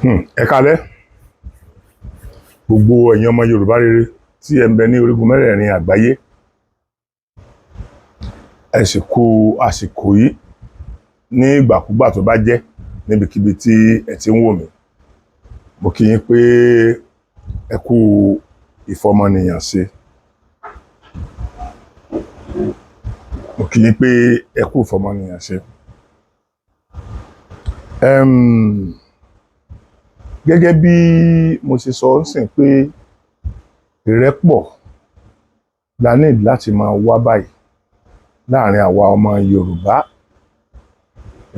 Ẹ káalẹ́ gbogbo ẹ̀yin ọmọ Yorùbá rere tí ẹ ń bẹ ní orígun mẹ́rẹ̀ẹ̀rin àgbáyé. Ẹ sì kú àsìkò yìí ní ìgbàkúgbà tó bá jẹ́, níbikíbi tí ẹ ti ń wò mí. Mo kí yín pé ẹ kú ìfọmọnìyàn ṣe. Mo kí yín pé ẹ kú ìfọmọnìyàn ṣe. Gẹ́gẹ́ bí mo ṣe sọ ń sìn pé ìrẹ́pọ̀ la need láti máa wá báyìí láàrin àwa ọmọ Yorùbá.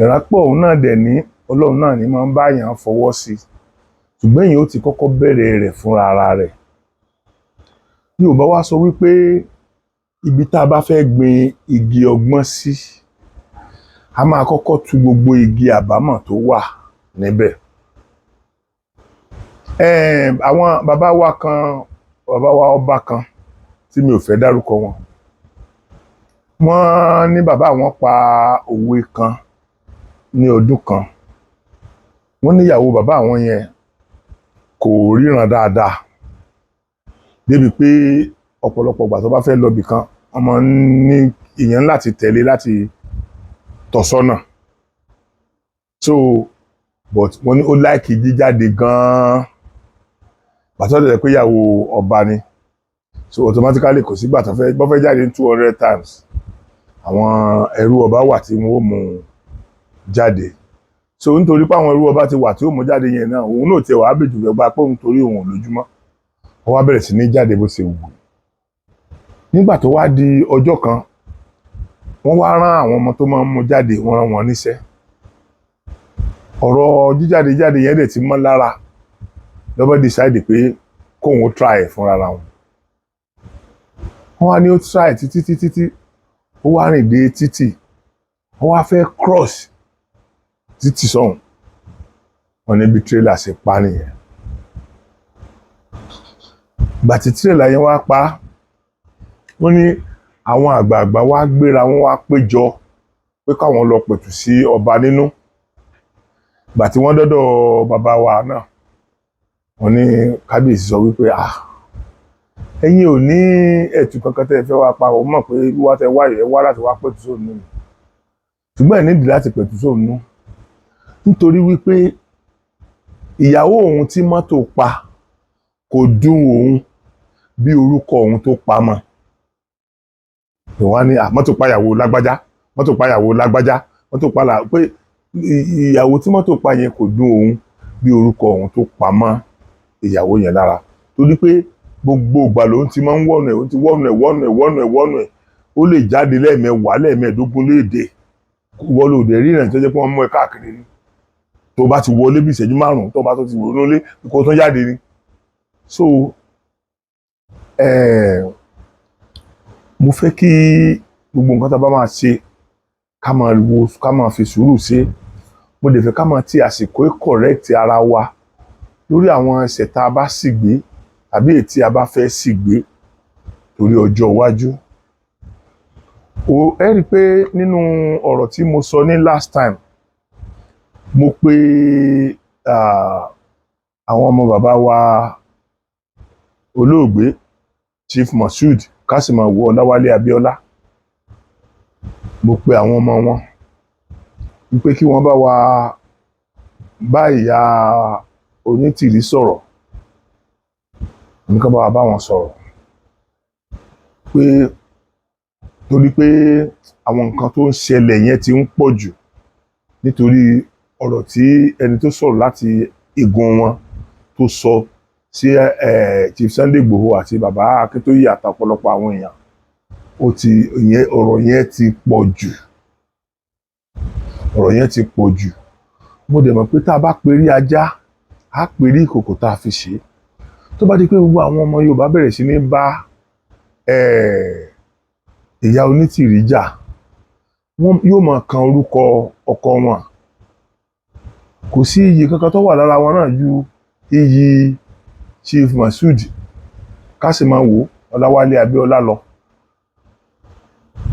Ìrẹ́pọ̀ òun náà dẹ̀ ní Ọlọ́run náà ní máa ń bá èèyàn fọwọ́ sí, ṣùgbọ́n èèyàn ó ti kọ́kọ́ bẹ̀rẹ̀ rẹ̀ fúnra ara rẹ̀. Yorùbá wá sọ wípé ibi tá a bá fẹ́ gbin igi ọgbọ́n sí, a máa kọ́kọ́ tu gbogbo igi àbámọ̀ tó wà níbẹ̀. Àwọn bàbá wa kan, bàbá wa ọba kan tí mi ò fẹ́ dárúkọ wọn, wọ́n ní bàbá wọn pa òwe kan ní ọdún kan. Wọ́n níyàwó bàbá àwọn yẹn kò ríran dáadáa, débi pé ọ̀pọ̀lọpọ̀ ìgbà tó bá fẹ́ lọ ibì kan, wọ́n máa ń ní èèyàn láti tẹ̀lé láti tọ́ sọ́nà. So but wọ́n ní ó like jíjáde gan-an. Bàtọ́ dẹ̀ pé ìyàwó ọba ni, so automatically kò sígbà tó fẹ́ bọ́ fẹ́ jáde ní 200 times, àwọn ẹrú ọba wà tí wọ́n ó mú jáde. So nítorí pé àwọn ẹrú ọba ti wà tí ó mú jáde yẹn náà, òun náà tiẹ̀ wàá bèjù rẹ̀ gba pé òun torí òun ò lójúmọ́, ó wá bẹ̀rẹ̀ sí ní jáde bó ṣe wù. Nígbà tó wá di ọjọ́ kan, wọ́n wá rán àwọn ọmọ tó máa ń mú jáde, wọ́n rán wọn níṣẹ́. Ọ̀rọ̀ jíjáde jáde yẹn dẹ̀ ti mọ́ lára lọ́bọ̀, decide pé kóun ó try ẹ̀ fúnra ra wọn. Wọ́n wá ní ó try títí títí tí ó wá rìn dé títì, wọ́n wá fẹ́ cross títì sọ̀hún, wọ́n ní bí tírélà ṣe pa nìyẹn. Ìgbà tí tírélà yẹn wá pa, wọ́n ní àwọn àgbààgbà wá gbéra, wọ́n wá péjọ pé káwọn lọ pẹ̀tù sí ọba nínú. Ìgbà tí wọ́n dọ́dọ̀ bàbá wa náà, wọ́n ní kábíyèsí sọ wípé, "Ah, ẹ̀yin ò ní ẹ̀tù kankan tẹ́ ẹ fẹ́ wá pa." Òun mọ̀ pé wíwá tẹ́ wá yẹ wá láti wá pẹ̀tù sóun nínú, ṣùgbọ́n ẹ̀ nídìí láti pẹ̀tù sóun nínú, nítorí wípé ìyàwó òun tí mọ́tò pa kò dùn òun bí orúkọ òun tó pa mọ́. Ìwọ́n á ní mọ́tò pa ìyàwó lágbájá, mọ́tò pa ìyàwó lágbájá, mọ́tò pa là pé ìyàwó tí mọ́tò pa yẹn kò dùn òun bí orúkọ òun tó pa mọ́ ìyàwó yẹn lára, torí pé gbogbo ìgbà lòun ti máa ń wọ̀nù ẹ̀, òun ti wọ̀nù ẹ̀, wọ̀nù ẹ̀, wọ̀nù ẹ̀, wọ̀nù ẹ̀. Ó lè jáde lẹ́ẹ̀mẹwàá, lẹ́ẹ̀mẹẹ̀dógún léèdè. Wọ́n lò dé ríran tó jẹ́ pé wọ́n mú ẹ káàkiri ni. Tó bá ti wọlé bí ìṣẹ́jú 5, tó bá tó ti wọnú ilé, kó tó jáde ni. So mo fẹ́ kí gbogbo nǹkan tá a bá máa ṣe, ká máa wo, ká máa fi sùúrù ṣe. Mo dẹ̀ fẹ́ ká máa ti àsìkò correct ara wa lórí àwọn ẹsẹ̀ tá a bá sì gbé tàbí èyí tí a bá fẹ́ sì gbé torí ọjọ́ iwájú. O ẹ rí i pé nínú ọ̀rọ̀ tí mo sọ ní last time, mo pe àwọn ọmọ bàbá wa olóògbé Chief Moshood Kásìmawò Ọláwálé Abíọ́lá. Mo pe àwọn ọmọ wọn wípé kí wọ́n bá wa bá ìyá Onítìrí sọ̀rọ̀, ní kí wọ́n bá wa bá wọn sọ̀rọ̀ pé torí pé àwọn nǹkan tó ń ṣẹlẹ̀ yẹn ti ń pọ̀ jù, nítorí ọ̀rọ̀ tí ẹni tó sọ̀rọ̀ láti igun wọn tó sọ sí Chief Sunday Igboho àti bàbá Akíntóyè àtọ̀pọ̀lọpọ̀ àwọn èèyàn, ó ti ìyẹn, ọ̀rọ̀ yẹn ti pọ̀ jù, ọ̀rọ̀ yẹn ti pọ̀ jù. Mo dẹ̀ mọ̀ pé tá a bá perí ajá, á perí ìkòkò tá a fi ṣe é. Tó bá di pé gbogbo àwọn ọmọ Yorùbá bẹ̀rẹ̀ sí ní bá ìyá Onítìrí jà, wọ́n yóò máa kan orúkọ ọkọ wọn. Kò sí iyì kankan tó wà lára wọn náà ju iyì Chief Moshood Kásìmawò Ọláwálé Abíọ́lá lọ,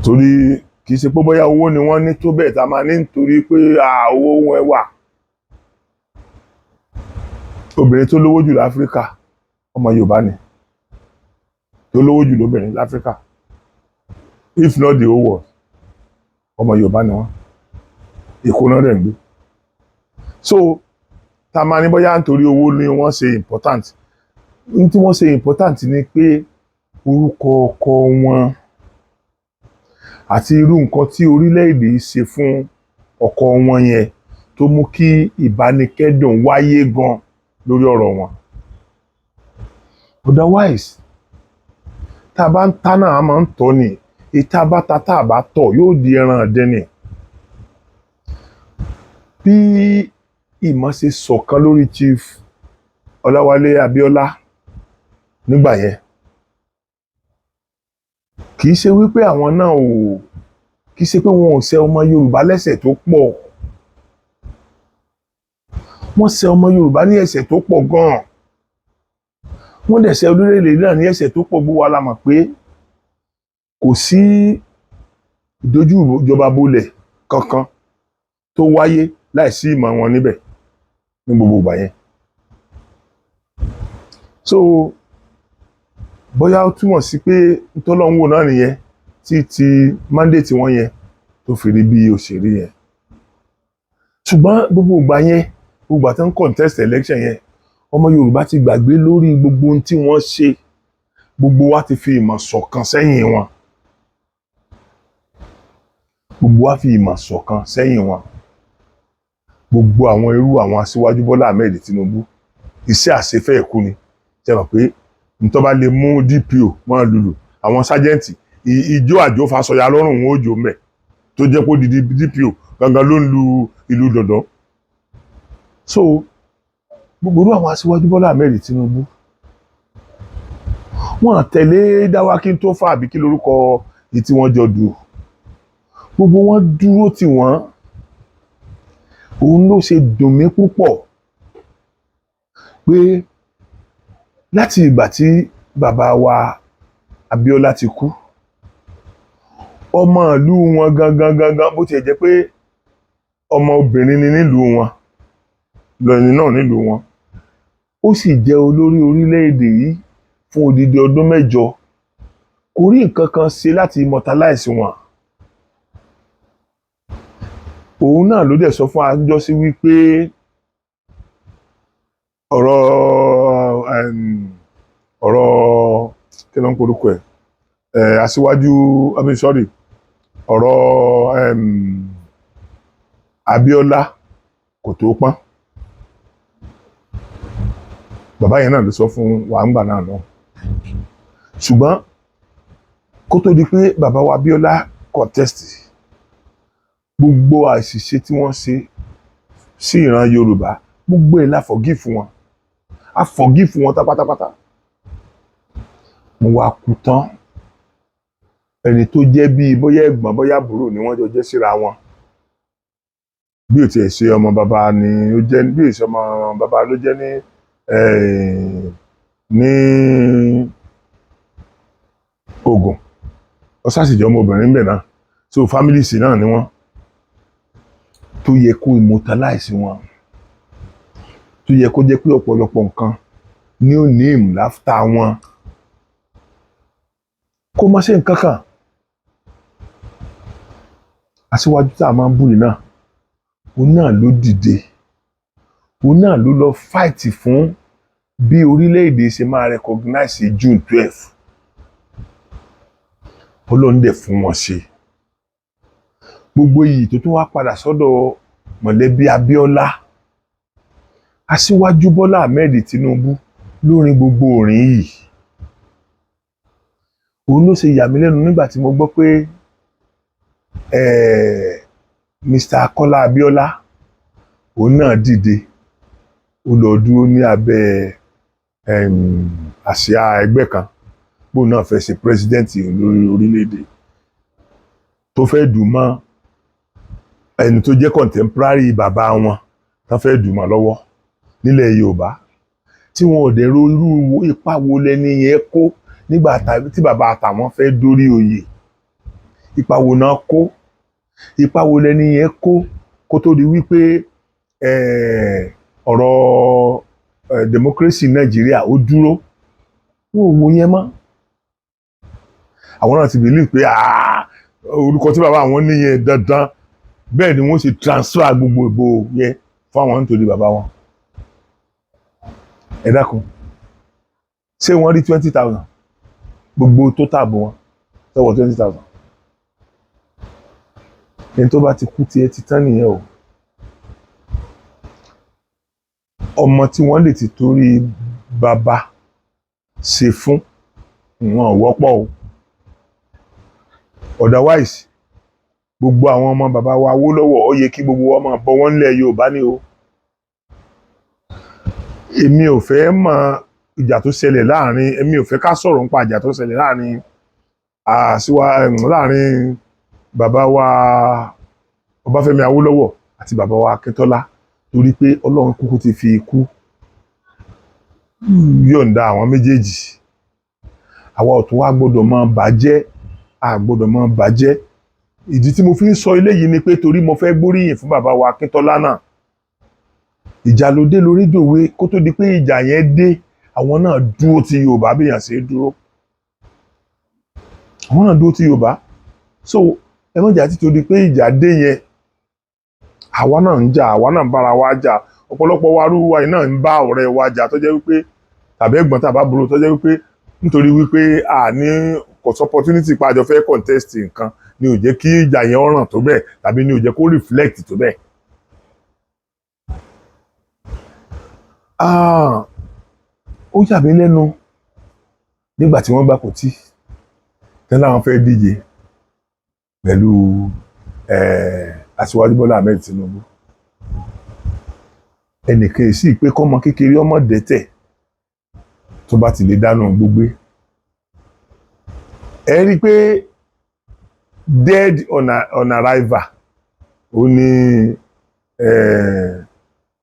torí kì í ṣe pé bóyá owó ni wọ́n ní tó bẹ́ẹ̀ tá a máa ní nítorí pé owó wọn wà. Obìnrin tó lówó jù láfíríkà, ọmọ Yorùbá ni, tó lówó jù lóbìnrin láfíríkà, if not the whole world, ọmọ Yorùbá ni wọ́n. Èkó náà dẹ̀ ń gbé. So tá a máa ní bóyá nítorí owó ni wọ́n ṣe important? Ní tí wọ́n ṣe important ni pé orúkọ ọkọ wọn àti irú nǹkan tí orílẹ̀-èdè yìí ṣe fún ọkọ wọn yẹn tó mú kí ìbánikẹ́dùn wáyé gan lórí ọ̀rọ̀ wọn. Otherwise, tá a bá ń ta náà, a máa ń tọ́ ni. Ìta bá ta, tá a bá tọ̀, yóò di ẹran ọ̀dẹ ni. Bí ìmọ̀ ṣe ṣọ̀kan lórí Chief Ọláwálé Abíọ́lá nígbà yẹn, kì í ṣe wípé àwọn náà ò, kì í ṣe pé wọn ò ṣe ọmọ Yorùbá lẹ́sẹ̀ tó pọ̀. Wọ́n ṣe ọmọ Yorùbá ní ẹ̀ṣẹ̀ tó pọ̀ gan-an, wọ́n dẹ̀ ṣe orílẹ̀-èdè náà ní ẹ̀ṣẹ̀ tó pọ̀. Gbogbo wa la mọ̀ pé kò sí ìdojú ìjọba bolẹ̀ kankan tó wáyé láìsí ìmọ̀ wọn níbẹ̀ ní gbogbo ìgbà yẹn. So bóyá ó túmọ̀ sí pé ntọ́lọ́hún wò náà nìyẹn tí ti mandate wọn yẹn tó fi rí bí òṣèré yẹn. Ṣùgbọ́n gbogbo ìgbà yẹn, gbogbo ìgbà tó ń contest election yẹn, ọmọ Yorùbá ti gbàgbé lórí gbogbo ohun tí wọ́n ṣe. Gbogbo wa ti fi ìmọ̀ ṣọ̀kan sẹ́yìn wọn. Gbogbo wa fi ìmọ̀ ṣọ̀kan sẹ́yìn wọn. Gbogbo àwọn irú àwọn aṣíwájú Bọ́lá Ahmed Tinubu, iṣẹ́ àṣefẹ́ ẹ̀kú ni. Ṣe mọ̀ pé ntọ́ bá lè mú DPO máa lùlù, àwọn sergeant, ìjó àjò fasọya lọ́rùn wọn ó jò mẹ́, tó jẹ́ pé odidi DPO gangan ló ń lu ìlú dandan. So gbogbo irú àwọn aṣíwájú Bọ́lá Ahmed Tinubu, wọ́n tẹ̀lé Dáwákí tó fà àbí kí lórúkọ èyí tí wọ́n jọ dù. Gbogbo wọn dúró tì wọ́n. Òun ló ṣe dùn mí púpọ̀ pé láti ìgbà tí bàbá wa Abíọ́lá ti kú, ọmọ ìlú wọn gangan gangan, bó tiẹ̀ jẹ́ pé ọmọ obìnrin ni nílùú wọn lọ́ni náà nílùú wọn, ó sì jẹ́ olórí orílẹ̀-èdè yìí fún odidi ọdún 8, kò rí nǹkan kan ṣe láti immortalize wọn. Òun náà ló dẹ̀ sọ fún àjọsí wípé ọ̀rọ̀ kí ló ń porúkọ ẹ̀, aṣíwájú, I mean, sorry, ọ̀rọ̀ Abíọ́lá kò tó pọ́n. Bàbá yẹn náà ló sọ fún wa ńgbà náà náà. Ṣùgbọ́n kó tó di pé bàbá wa Abíọ́lá contest, gbogbo àṣìṣe tí wọ́n ṣe sí ìran Yorùbá, gbogbo ẹ̀ la forgive wọn, a forgive wọn tá pátápátá. Mo wá kú tán, ẹni tó jẹ́ bíi bóyá ẹ̀gbọ́n, bóyá àbúrò ni wọ́n jọ jẹ́ síra wọn, bí ò tiẹ̀ ṣe ọmọ bàbá ni ó jẹ́, bí ò ṣe ọmọ bàbá ló jẹ́ ní Ògùn, ó ṣàṣìjẹ́ ọmọbìnrin ń bẹ̀ náà. So families náà ni wọ́n tó yẹ kó immortalize wọn, tó yẹ kó jẹ́ pé ọ̀pọ̀lọpọ̀ nǹkan ní ó name after wọn, kó má ṣe nǹkan kan. Aṣíwájú tá a máa ń bù yìí náà, òun náà ló dìde, òun náà ló lọ fight fún bí orílẹ̀-èdè ṣe máa recognize June 12. Ọlọ́run dẹ̀ fún wọn ṣe. Gbogbo iyì tó tún wá padà sọ́dọ̀ mọ̀lẹ́bí Abíọ́lá, aṣíwájú Bọ́lá Ahmed Tinubu lórin gbogbo òrìn yìí. Òun ló ṣe yà mí lẹ́nu nígbà tí mo gbọ́ pé Mr. Kọ́lá Abíọ́lá, òun náà dìde, ó lọ dúró ní abẹ́ àsíá ẹgbẹ́ kan, bóun náà fẹ́ ṣe president olórí orílẹ̀-èdè, tó fẹ́ dùn mọ́ ẹni tó jẹ́ contemporary bàbá wọn, tó fẹ́ dùn mọ́ lọ́wọ́ nílẹ̀ Yorùbá, tí wọn ò dẹ̀ ro irú ipa wo lẹni yẹn kó nígbà tí bàbá àtàwọn fẹ́ dórí oyè, ipa wo náà kó, ipa wo lẹni yẹn kó, kó tó di wípé ọ̀rọ̀ Democracy Nàìjíríà ó dúró. Wọn ò wo yẹn mọ́. Àwọn náà ti believe pé, ah, orúkọ tí bàbá àwọn níyẹn, dandan bẹ́ẹ̀ ni wọ́n ṣe transfer gbogbo ìbò yẹn fún àwọn nítorí bàbá wọn. Ẹ dákun, ṣé wọ́n rí 20,000? Gbogbo tó tààbò wọn sọ́wọ́ 20,000. Ẹni tó bá ti kú, tiẹ̀ ti tán nìyẹn o. Ọmọ tí wọ́n lè ti torí bàbá ṣe fún wọn ò wọ́pọ̀ o. Otherwise, gbogbo àwọn ọmọ bàbá wa Awólọ́wọ̀, ó yẹ kí gbogbo wa máa bọ wọ́n nílẹ̀ Yorùbá ni o. Èmi ò fẹ́ mọ ìjà tó ṣẹlẹ̀ láàrin, èmi ò fẹ́ ká sọ̀rọ̀ nípa ìjà tó ṣẹlẹ̀ láàrin àṣìwá, láàrin bàbá wa Ọbáfẹ́mi Awólọ́wọ̀ àti bàbá wa Akíntọ́lá, torí pé Ọlọ́run kúkú ti fi ikú yọ̀ǹda àwọn méjèèjì. Àwa ò tún wá gbọ́dọ̀ máa bàjẹ́, a gbọ́dọ̀ máa bàjẹ́. Ìdí tí mo fi ń sọ eléyìí ni pé torí mo fẹ́ gbóríyìn fún bàbá wa Akíntọ́lá náà. Ìjà ló dé lórí dòwe. Kó tó di pé ìjà yẹn dé, àwọn náà dúró ti Yorùbá bí èèyàn ṣe dúró. Àwọn náà dúró ti Yorùbá. So ẹ má jà títorí pé ìjà dé yẹn, àwa náà ń jà, àwa náà ń bára wa jà. Ọ̀pọ̀lọpọ̀ wa rú wa yìí náà ń bá ọ̀rẹ́ wa jà, tó jẹ́ wípé tàbí ẹ̀gbọ́n tàbí àbúrò, tó jẹ́ wípé nítorí wípé a ní kò sí opportunity pa àjọ fẹ́ contest nǹkan ni ò jẹ́ kí ìjà yẹn ọ̀ràn tó bẹ́ẹ̀, tàbí ni ò jẹ́ kó reflect tó bẹ́ẹ̀. Ah, ó yà mí lẹ́nu nígbà tí wọ́n gbà kò tí tẹ́lẹ̀ àwọn fẹ́ díje pẹ̀lú Aṣíwájú Bọ́lá Ahmed Tinubu. Ẹnìkan sì pé kọ́mọ kékeré ọmọ dẹ́tẹ̀ tó bá ti lè dánú gbogbo. Ẹ rí i pé dead on arrival ó ní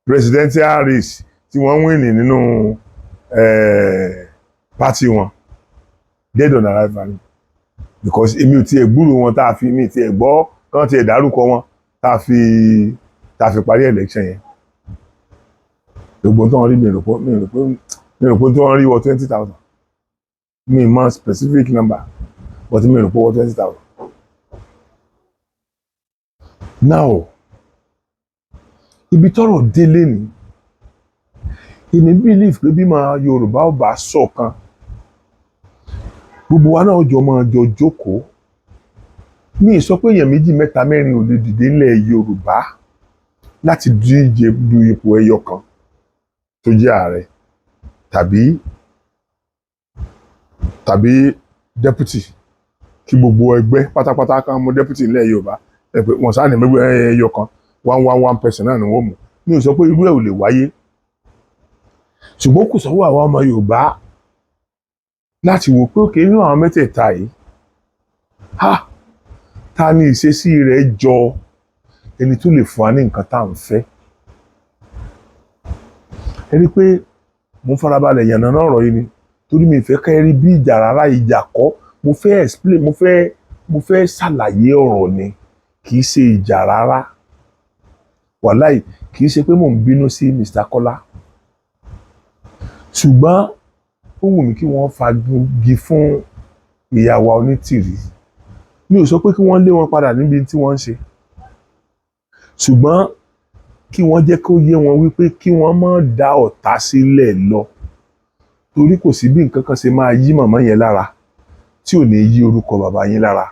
presidential race tí wọ́n win nínú party wọn. Dead on arrival ni, because èmi ò tiẹ̀ gbúrò wọn tá a fi mi tiẹ̀ gbọ́ kán tiẹ̀ dárúkọ wọn tá a fi parí election yẹn. Gbogbo tó ń rí, mi rò pé tó ń rí wọ 20,000. Mi mọ specific number, but mi rò pé wọ 20,000. Now, ibi tọ́rọ̀ délé ni, èmi believe pé bí máa Yorùbá ò bá ṣọ̀kan, gbogbo wa náà jọ máa jọ jókòó. Mi ì sọ pé èèyàn méjì, mẹ́ta, mẹ́rin ò lè dìde ńlẹ̀ Yorùbá láti díje du ipò ẹyọ kan tó jẹ́ ààrẹ tàbí deputy, kí gbogbo ẹgbẹ́ pátápátá kan mú deputy ńlẹ̀ Yorùbá. Ẹ pé wọ́n sáà ní gbogbo ẹyọ kan, one one one person náà ni wọ́n mú. Mi ò sọ pé irú ẹ̀ ò lè wáyé, ṣùgbọ́n kò sọ́wọ́ àwọn ọmọ Yorùbá láti wò pé òkè nínú àwọn mẹ́tẹ̀ẹ̀ta yìí, ha, ta ni ìṣesí rẹ̀ jọ ẹni tó lè fún wa ní nǹkan tá à ń fẹ́? Ẹ rí i pé mo ń farabalẹ̀ yànnàná ọ̀rọ̀ yìí ni, torí mi ì fẹ́ kẹ́ rí bí ìjà rárá. Ìjà kọ́ mo fẹ́ explain, mo fẹ́ ṣàlàyé ọ̀rọ̀ ni, kì í ṣe ìjà rárá. Wàláì, kì í ṣe pé mò ń bínú sí Mr. Kọ́lá, ṣùgbọ́n ó wù mí kí wọ́n fagi fún ìyàwó Onítìrí. Mi ò sọ pé kí wọ́n lé wọn padà níbi tí wọ́n ń ṣe, ṣùgbọ́n kí wọ́n jẹ́ kó yé wọn wípé kí wọ́n má dá ọ̀tá sílẹ̀ lọ, torí kò sí bí nǹkan kan ṣe máa yí màmá yẹn lára tí ò ní yí orúkọ bàbá yín lára.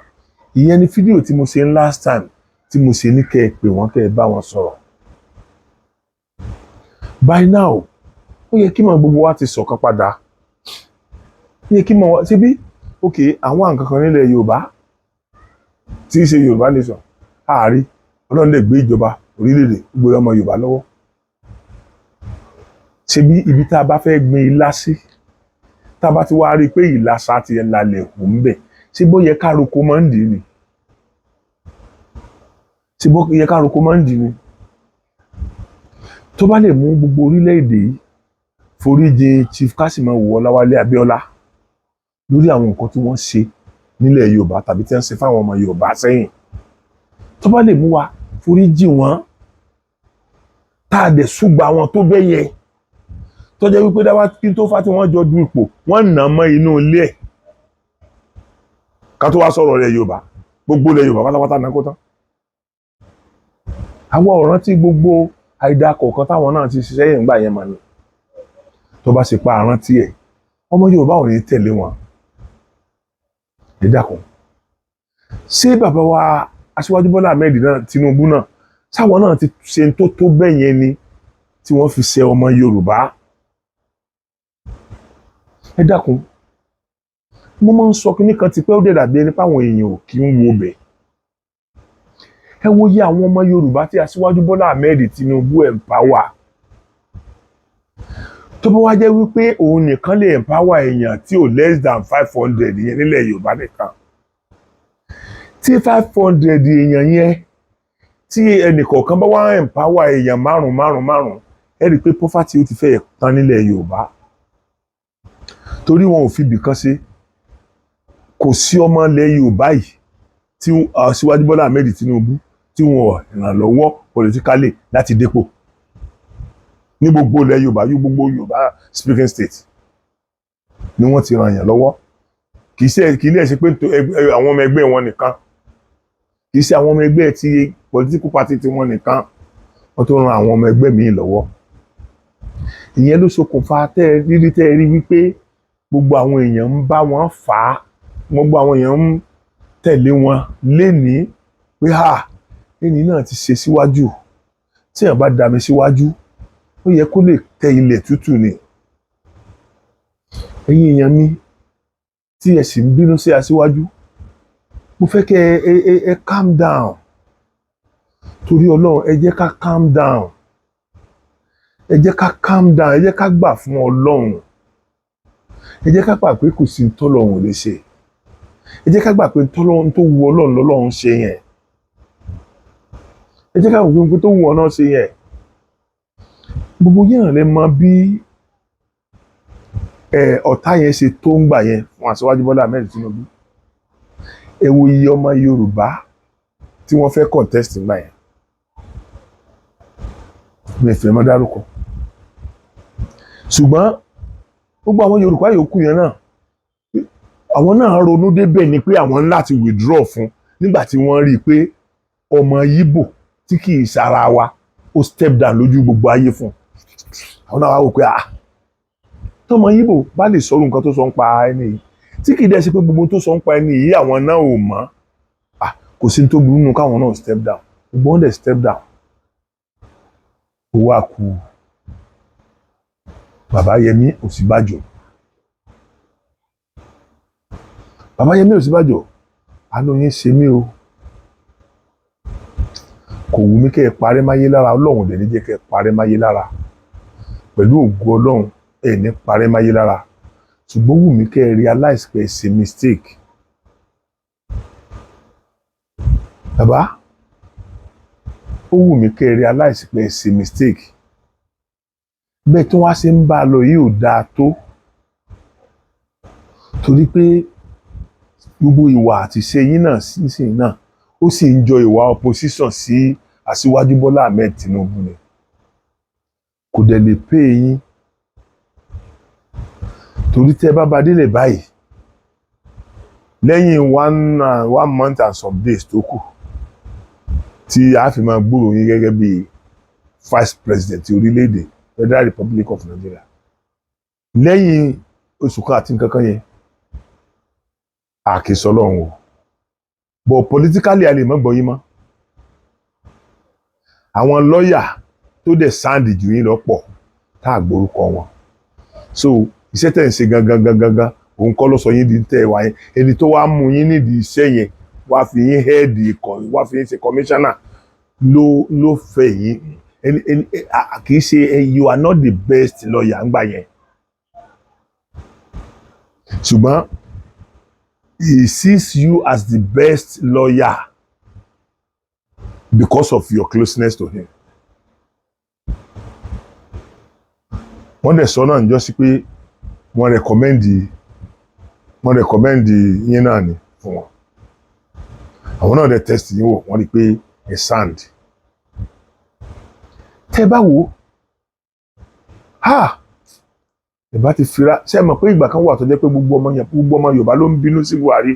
Ìyẹn ni fídíò tí mo ṣe ń last time tí mo ṣe ní kẹ́ ẹ pè wọ́n, kẹ́ ẹ bá wọn sọ̀rọ̀. By now, ó yẹ kí màá gbogbo wa ti ṣọ̀kan padà. Ó yẹ kí màá wá ṣe bí ok àwọn nǹkan kan nílẹ̀ Yorùbá tí í ṣe Yorùbá nation. Ààrí Ọlọ́run lè gbé ìjọba orílẹ̀-èdè gbogbo ọmọ Yorùbá lọ́wọ́. Ṣe bí ibi tá a bá fẹ́ gbin ilá sí, tá a bá ti wá rí i pé ìlàsà ti lálẹ́ hù ń bẹ̀, ṣé bó yẹ ká roko máa ń dì í ni? Ṣé bó yẹ ká roko máa ń dì í ni? Tó bá lè mú gbogbo orílẹ̀-èdè yìí foríjìn Chief Kásìmawò Ọláwálé Abíọ́lá lórí àwọn nǹkan tí wọ́n ṣe nílẹ̀ Yorùbá tàbí tí wọ́n ṣe fáwọn ọmọ Yorùbá sẹ́yìn, tó bá lè mú wa foríjì wọ́n, tá a dẹ̀ súgbà wọn tó bẹ́ yẹ, Tó jẹ́ wípé Dawaki tó fà tí wọ́n jọ du ipò, wọ́n nà mọ́ inú ilé ẹ̀. Ká tó wá sọ̀rọ̀ ilẹ̀ Yorùbá, gbogbo ilẹ̀ Yorùbá pátápátá náà kó tán. Àwọn ọ̀ràn tí gbogbo àìda kọ̀ọ̀kan táwọn náà ti ṣiṣẹ́ yẹn gbà yẹn mà ní, tó bá ṣe pa àrántí ẹ̀, ọmọ Yorùbá ò ní tẹ̀lé wọn. Ẹ dákun, ṣé bàbá wa Aṣíwájú Bọ́lá Ahmed náà Tinubu náà, sáwọn náà ti ṣe tó bẹ́ẹ̀ yẹn ni tí wọ́n fi ṣe ọmọ Yorùbá? Ẹ dákun, mo máa ń sọ kinní kan ti pẹ́, ó dẹ̀ dàbí ẹni páwọn èèyàn ò kí ń wo bẹ̀. Ẹ wo iye àwọn ọmọ Yorùbá tí Aṣíwájú Bọ́lá Ahmed Tinubu empower. Tó bá wá jẹ́ wípé òun nìkan lè empower èèyàn tí ò less than 500 yẹn nílẹ̀ Yorùbá nìkan, tí 500 èèyàn yẹn, tí ẹnìkọ̀ọ̀kan bá wá empower èèyàn márùn márùn márùn, ẹ rí i pé poverty ó ti fẹ́ tán nílẹ̀ Yorùbá, torí wọn ò fi ibì kan ṣe. Kò sí ọmọ ilẹ̀ Yorùbá yìí tí Aṣíwájú Bọ́lá Ahmed Tinubu tí wọn ò ràn lọ́wọ́ politically láti dépò ní gbogbo ilẹ̀ Yorùbá yóò, gbogbo Yorùbá speaking state ni wọ́n ti ràn yàn lọ́wọ́. Kì í ṣe kì í lè ṣe pé àwọn ọmọ ẹgbẹ́ wọn nìkan, kì í ṣe àwọn ọmọ ẹgbẹ́ ti political party ti wọn nìkan, wọ́n tó ran àwọn ọmọ ẹgbẹ́ míì lọ́wọ́. Ìyẹn ló ṣokùnfà tẹ́ rírí, tẹ́ rí wípé gbogbo àwọn èèyàn ń bá wọn fà á, gbogbo àwọn èèyàn ń tẹ̀lé wọn lénìí pé ha, ẹni náà ti ṣe síwájú. Tí èèyàn bá dami síwájú, ó yẹ kó lè tẹ ilẹ̀ tútù ni. Ẹ̀yin èèyàn mi tí ẹ sì ń bínú sí aṣíwájú, mo fẹ́ kẹ́ ẹ calm down. Torí Ọlọ́run, ẹ jẹ́ ká calm down, ẹ jẹ́ ká calm down, ẹ jẹ́ ká gbà fún Ọlọ́run, ẹ jẹ́ ká gbà pé kò sí tọ́lọ́run ò lè ṣe, ẹ jẹ́ ká gbà pé tọ́lọ́run tó wu Ọlọ́run lọ́lọ́run ṣe yẹn, ẹ jẹ́ ká gbà pé tó wu ọ náà ṣe yẹn. Gbogbo yẹn lè mọ bí ọ̀tá yẹn ṣe tó ń gbà yẹn fún Aṣíwájú Bọ́lá Ahmed Tinubu. Ẹ wo iye ọmọ Yorùbá tí wọ́n fẹ́ contest ńgbà yẹn, mi fẹ́ mọ́ dárúkọ, ṣùgbọ́n gbogbo àwọn Yorùbá yòókù yẹn náà, àwọn náà ronú débẹ̀ ni pé àwọn ń láti withdraw fún nígbà tí wọ́n rí i pé ọmọ Yíbò tí kì í ṣara wa, ó step down lójú gbogbo ayé fún àwọn náà. Wá wò pé, ah, tọmọ Yíbò bá lè sọ̀rọ̀ nǹkan tó sọ ń pa ẹni yìí, tí kì í dẹ́ ṣe pé gbogbo tó sọ ń pa ẹni yìí àwọn náà ò mọ̀, ah, kò sí ní tó burú nù káwọn náà step down. Gbogbo wọn dẹ̀ step down. Ó wá kú bàbá Yẹmí Ọ̀ṣínbàjò. Bàbá Yẹmí Ọ̀ṣínbàjò, àánú yín ṣe mí o. Kò wù mí kẹ́ ẹ parẹ́ máyé lára. Ọlọ́run dẹ̀ ní jẹ́ kẹ́ ẹ parẹ́ máyé lára. Pẹ̀lú ògo Ọlọ́run, ẹ̀ ní parẹ́ máyé lára, ṣùgbọ́n wù mí kẹ́ ẹ realize pé ẹ ṣe mistake. Bàbá, ó wù mí kẹ́ ẹ realize pé ẹ ṣe mistake. Bẹ́ẹ̀ tí wọ́n á ṣe ń bá a lọ yìí ò dáa tó, torí pé gbogbo ìwà àti ìṣe yín náà sísìn náà, ó sì ń jọ ìwà opposition sí Aṣíwájú Bọ́lá Ahmed Tinubu ni. Kò dẹ̀ lè pé yín, torí tẹ́ bá ba délẹ̀ báyìí, lẹ́yìn one month and some days tó kù tí a fi máa gbúròó yín gẹ́gẹ́ bí vice president ti orílẹ̀-èdè Federal Republic of Nigeria, lẹ́yìn oṣù kan àti nǹkan kan yẹn, àkìsọ́ lọ́hùn o, but politically a lè mọ́ gbọ́ yín mọ́. Àwọn lọ́ọ̀yà tó dẹ̀ sound jù yín lọ pọ̀ tá a gbórúkọ wọn. So iṣẹ́ tẹ̀ ń ṣe gangan gangan gangan, òun kọ́ ló sọ yín di tẹ́ ẹ wá yẹn. Ẹni tó wá mú yín nídìí iṣẹ́ yẹn, wá fi yín head, wá fi yín ṣe commissioner, ló fẹ́ yín. Ẹni ẹni kì í ṣe, you are not the best lawyer ńgbà yẹn, ṣùgbọ́n he sees you as the best lawyer because of your closeness to him. Wọ́n dẹ̀ sọ náà níjọ́ sí pé wọ́n recommend yín náà ni fún wọn. Àwọn náà dẹ̀ test yín wò, wọ́n rí i pé ẹ sound. Tẹ́ bá wò ha, Ẹ bá ti fira ṣe mọ̀ pé ìgbà kan wà tó jẹ́ pé gbogbo ọmọ yẹn, gbogbo ọmọ Yorùbá ló ń bínú sí Buhari,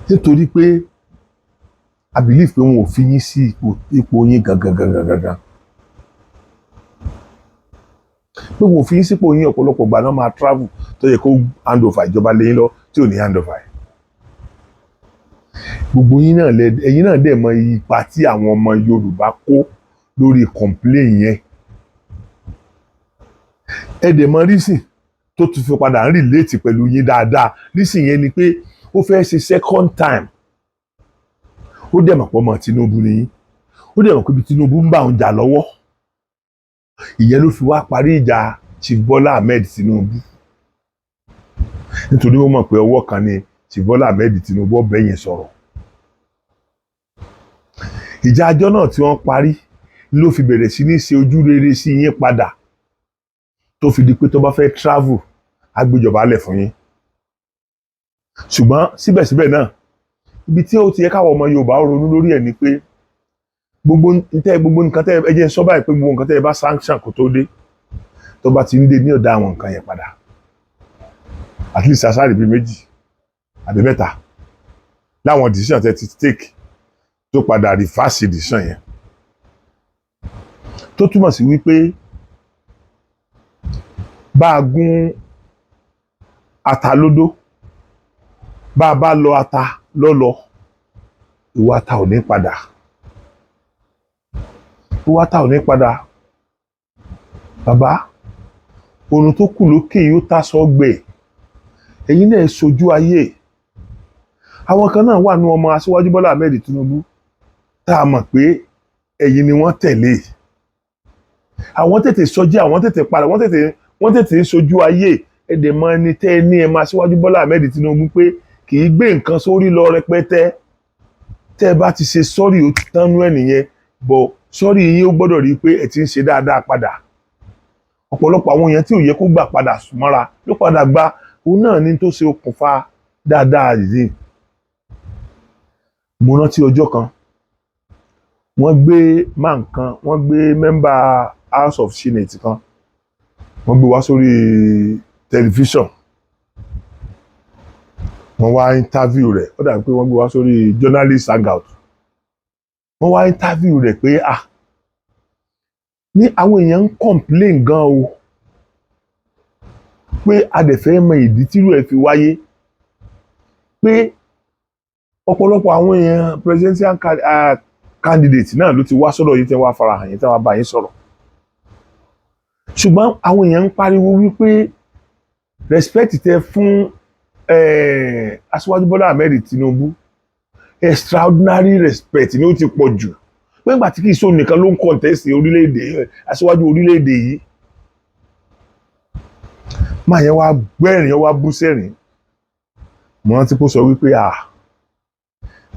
nítorí pé I believe pé wọn ò fi yín sí ipò yín gangan gangan gangan, pé wọn ò fi yín sípò yín. Ọ̀pọ̀lọpọ̀ ìgbà náà máa travel tó yẹ kó hand over ìjọba lé yín lọ tí ò ní hand over ẹ̀. Gbogbo yín náà lẹ, ẹ̀yin náà dẹ̀ mọ ipa tí àwọn ọmọ Yorùbá kó lórí complain yẹn. Ẹ dẹ̀ mọ reason tó tún fi padà ń relate pẹ̀lú yín dáadáa. Reason yẹn ni pé ó fẹ́ ṣe second time. Ó dẹ̀ mọ̀ pé ọmọ Tinubu ni yín, ó dẹ̀ mọ̀ pé ibi Tinubu ń bá òun jà lọ́wọ́, ìyẹn ló fi wá parí ìjà Chief Bola Ahmed Tinubu, nítorí ó mọ̀ pé ọwọ́ kan ni Chief Bola Ahmed Tinubu ọbẹ̀ yẹn sọ̀rọ̀. Ìjà àjọ náà tí wọ́n parí ló fi bẹ̀rẹ̀ sí ní ṣe ojú rere sí yín padà, tó fi di pé tó bá fẹ́ travel, á gbéjọba lẹ̀ fún yín. Ṣùgbọ́n síbẹ̀síbẹ̀ náà, ibi tí ó ti yẹ káwọn ọmọ Yorùbá ronú lórí ẹ̀ ni pé gbogbo nǹkan tẹ́ ẹ jẹ́ ń sọ báyìí, pé gbogbo nǹkan tẹ́ ẹ bá sanction kó tó dé, tó bá ti ń dé ní ọ̀dà àwọn nǹkan yẹn padà, at least aṣáàrì bíi méjì àbí mẹ́ta láwọn decision tẹ́ ti take tó padà reverse decision yẹn, tó túmọ̀ sí wípé bá a gún ata lódó, bá a bá lọ ata lọ́lọ́, ìwà ata ò ní padà, ìwà ata ò ní padà. Bàbá, oòrùn tó kù lókè yóò tàṣọ gbẹ. Ẹ̀yin náà sojú ayé. Àwọn kan náà wà ní ọmọ Aṣíwájú Bọ́lá Ahmed Tinubu tá a mọ̀ pé ẹ̀yin ni wọ́n tẹ̀lé. Àwọn tètè sọjí, àwọn tètè padà, wọ́n tètè ń sojú ayé. Ẹ̀dẹ̀ mọ ẹni tẹ́ ẹ ní ẹ máa Aṣíwájú Bọ́lá Ahmed Tinubu pé kì í gbé nǹkan sórí lọ rẹpẹtẹ. Tẹ́ ẹ bá ti ṣe sorry, ó ti tánú ẹ̀ nìyẹn. Bọ̀ sorry yín, ó gbọ́dọ̀ rí i pé ẹ ti ń ṣe dáadáa padà. Ọ̀pọ̀lọpọ̀ àwọn èèyàn tí ò yẹ kó gbà padà mọ́ra ló padà gba. Òun náà ní tó ṣe okùnfà dáadáa yìí. Mo rántí ọjọ́ kan, wọ́n gbé man kan, wọ́n gbé member House of Senate kan, wọ́n gbé wá sórí tẹlifíṣàn, wọ́n wá interview rẹ̀. Ó dàbí pé wọ́n gbé wá sórí journalist hangout. Wọ́n wá interview rẹ̀ pé, ah, ní àwọn èèyàn ń complain gan o, pé a dẹ̀ fẹ́ mọ ìdí tírú ẹ̀ fi wáyé, pé ọ̀pọ̀lọpọ̀ àwọn èèyàn presidential candidate náà ló ti wá sọ́dọ̀ yìí, tẹ́ wá farahàn yín, tẹ́ wá bá yín sọ̀rọ̀, ṣùgbọ́n àwọn èèyàn ń pariwo wípé respect tẹ fún Aṣíwájú Bọ́lá Ahmed Tinubu, extraordinary respect ni, ó ti pọ̀ jù, pé nígbà tí kì í sóun nìkan ló ń contest orílẹ̀-èdè, aṣíwájú orílẹ̀-èdè yìí. Máa yẹn wá gbẹ́rìn, wá bú sẹ́rìn. Mo rántí kó sọ wípé à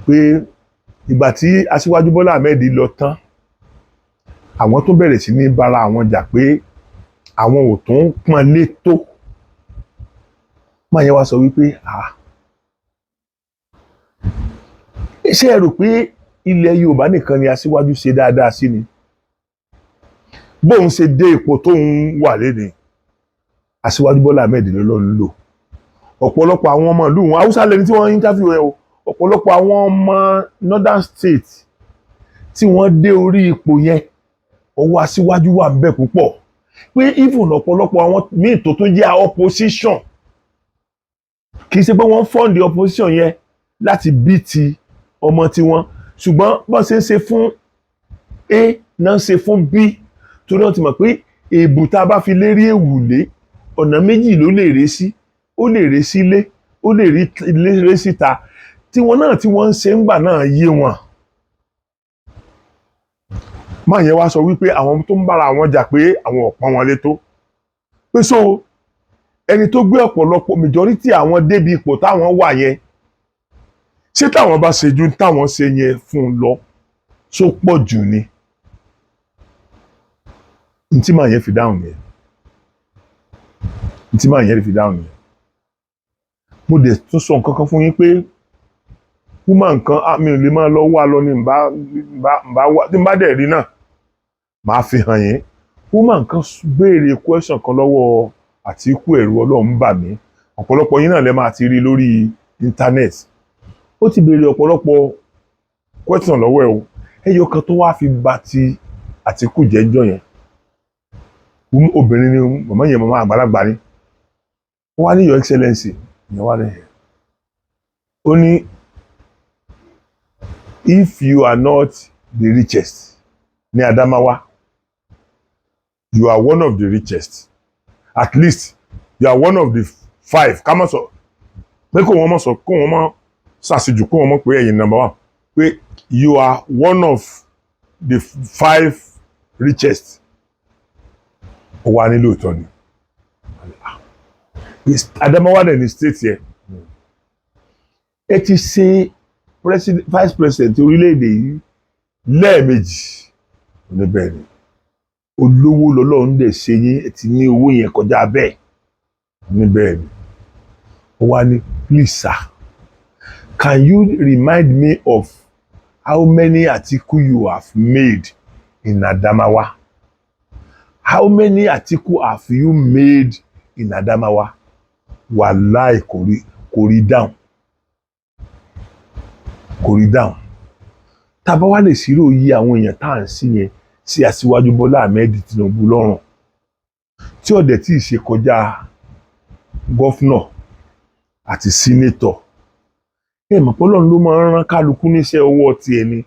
pé ìgbà tí Aṣíwájú Bọ́lá Ahmed lọ tán, àwọn tó bẹ̀rẹ̀ sí ní bára àwọn jà pé àwọn ò tún pọ́n lé tó. Máa yẹn wá sọ wípé, à ṣé ẹ rò pé ilẹ̀ Yorùbá nìkan ni aṣíwájú ṣe dáadáa sí ni? Bóun ṣe dé ipò tóun wà lénìí, Aṣíwájú Bọ́lá Ahmed ló ń lò. Ọ̀pọ̀lọpọ̀ àwọn ọmọ ìlú wọn, Haúsá lẹni tí wọ́n interview ẹ o, ọ̀pọ̀lọpọ̀ àwọn ọmọ northern state tí wọ́n dé orí ipò yẹn, ọwọ́ aṣíwájú wà ń bẹ púpọ̀, pé even ọ̀pọ̀lọpọ̀ àwọn míì tó tún jẹ́ opposition, kì í ṣe pé wọ́n fund opposition yẹn láti bí ti ọmọ tiwọn, ṣùgbọ́n bọ́n ṣe ń ṣe fún A náà ń ṣe fún B, torí wọ́n ti mọ̀ pé èbù tá a bá fi lérí èwùlé, ọ̀nà méjì ló lè ré sí. Ó lè ré sílé, ó lè ré síta. Tiwọn náà tí wọ́n ń ṣe ń gbà náà yé wọn. Máa yẹn wá sọ wípé àwọn tó ń bára àwọn jà pé àwọn ò pọ́n wọn lé tó, pé so ẹni tó gbé ọ̀pọ̀lọpọ̀ majority àwọn débi ipò táwọn wà yẹn, ṣé táwọn bá ṣe ju táwọn ṣe yẹn fún un lọ tó pọ̀ jù ni? Ntí màá yẹn fi dáhùn nìyẹn. Ntí màá yẹn fi dáhùn nìyẹn. Mo dẹ̀ tún sọ nǹkan kan fún yín pé woman kan, mi ò lè máa lọ wá lọ ní nbá wá, tí n bá dẹ̀ rí náà, màá fi hàn yín. Woman kan béèrè question kan lọ́wọ́ Àtíkù, ẹ̀rù Ọlọ́run bà mí. Ọ̀pọ̀lọpọ̀ yín náà lẹ máa ti rí lórí internet. Ó ti béèrè ọ̀pọ̀lọpọ̀ question lọ́wọ́ ẹ̀ o. Ẹyọ kan tó wá fi ba ti Àtíkù jẹ́ ńjọ́ yẹn, obìnrin ni màmá yẹn, màmá àgbàlagbà ni. Ó wá ní, "Your Excellency," ìyẹn wá ní, ó ní, "If you are not the richest ní Adamawa, you are one of the richest. At least you are one of the five." Ká má sọ pé kó wọ́n mọ̀ sọ, kó wọ́n mọ̀ ṣàṣejù, kó wọ́n mọ̀ pé ẹ̀yin number one, pé you are one of the five richest. Ó wá ní lóòótọ́ ni. Adamawa dẹ̀ ní state yẹn. Ẹ ti ṣe president, vice president orílẹ̀-èdè yìí lẹ́ẹ̀mejì. Ní bẹ́ẹ̀ ni, olówó lọ́lọ́run dẹ̀ ṣe yín, ẹ ti ní owó yẹn kọjá bẹ́ẹ̀. Ní bẹ́ẹ̀ ni. Ó wá ní, "Please sir, can you remind me of how many Atiku you have made in Adamawa? How many Atiku have you made in Adamawa?" Wàláì, kò rí dáhùn, kò rí dáhùn. Tá a bá wá lè ṣírò iye àwọn èèyàn tá à ń sí yẹn sí Aṣíwájú Bọ́lá Ahmed Tinubu lọ́rùn, tí ọ̀dẹ̀ tí ì ṣe kọjá governor àti senator, ẹ mọ̀ pé Ọlọ́run ló máa ń rán kálukú níṣẹ́ ọwọ́ tiẹ̀ ni.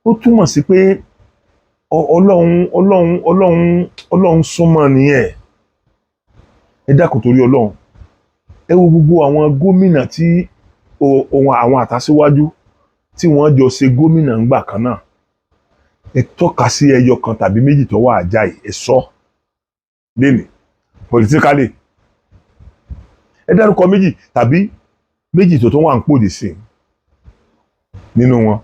Ó túmọ̀ sí pé Ọlọ́run, Ọlọ́run, Ọlọ́run, Ọlọ́run súnmọ́ nìyẹn. Ẹ dákun, torí Ọlọ́run, ẹ wo gbogbo àwọn gómìnà tí ohun àwọn àtàsíwájú tí wọ́n jọ ṣe gómìnà ńgbà kan náà. Ẹ tọ́ka sí ẹyọ kan tàbí méjì tó wà àjáì. Ẹ sọ lénìí, politically, ẹ dárúkọ méjì tàbí méjì tó wà ń pòdì sí nínú wọn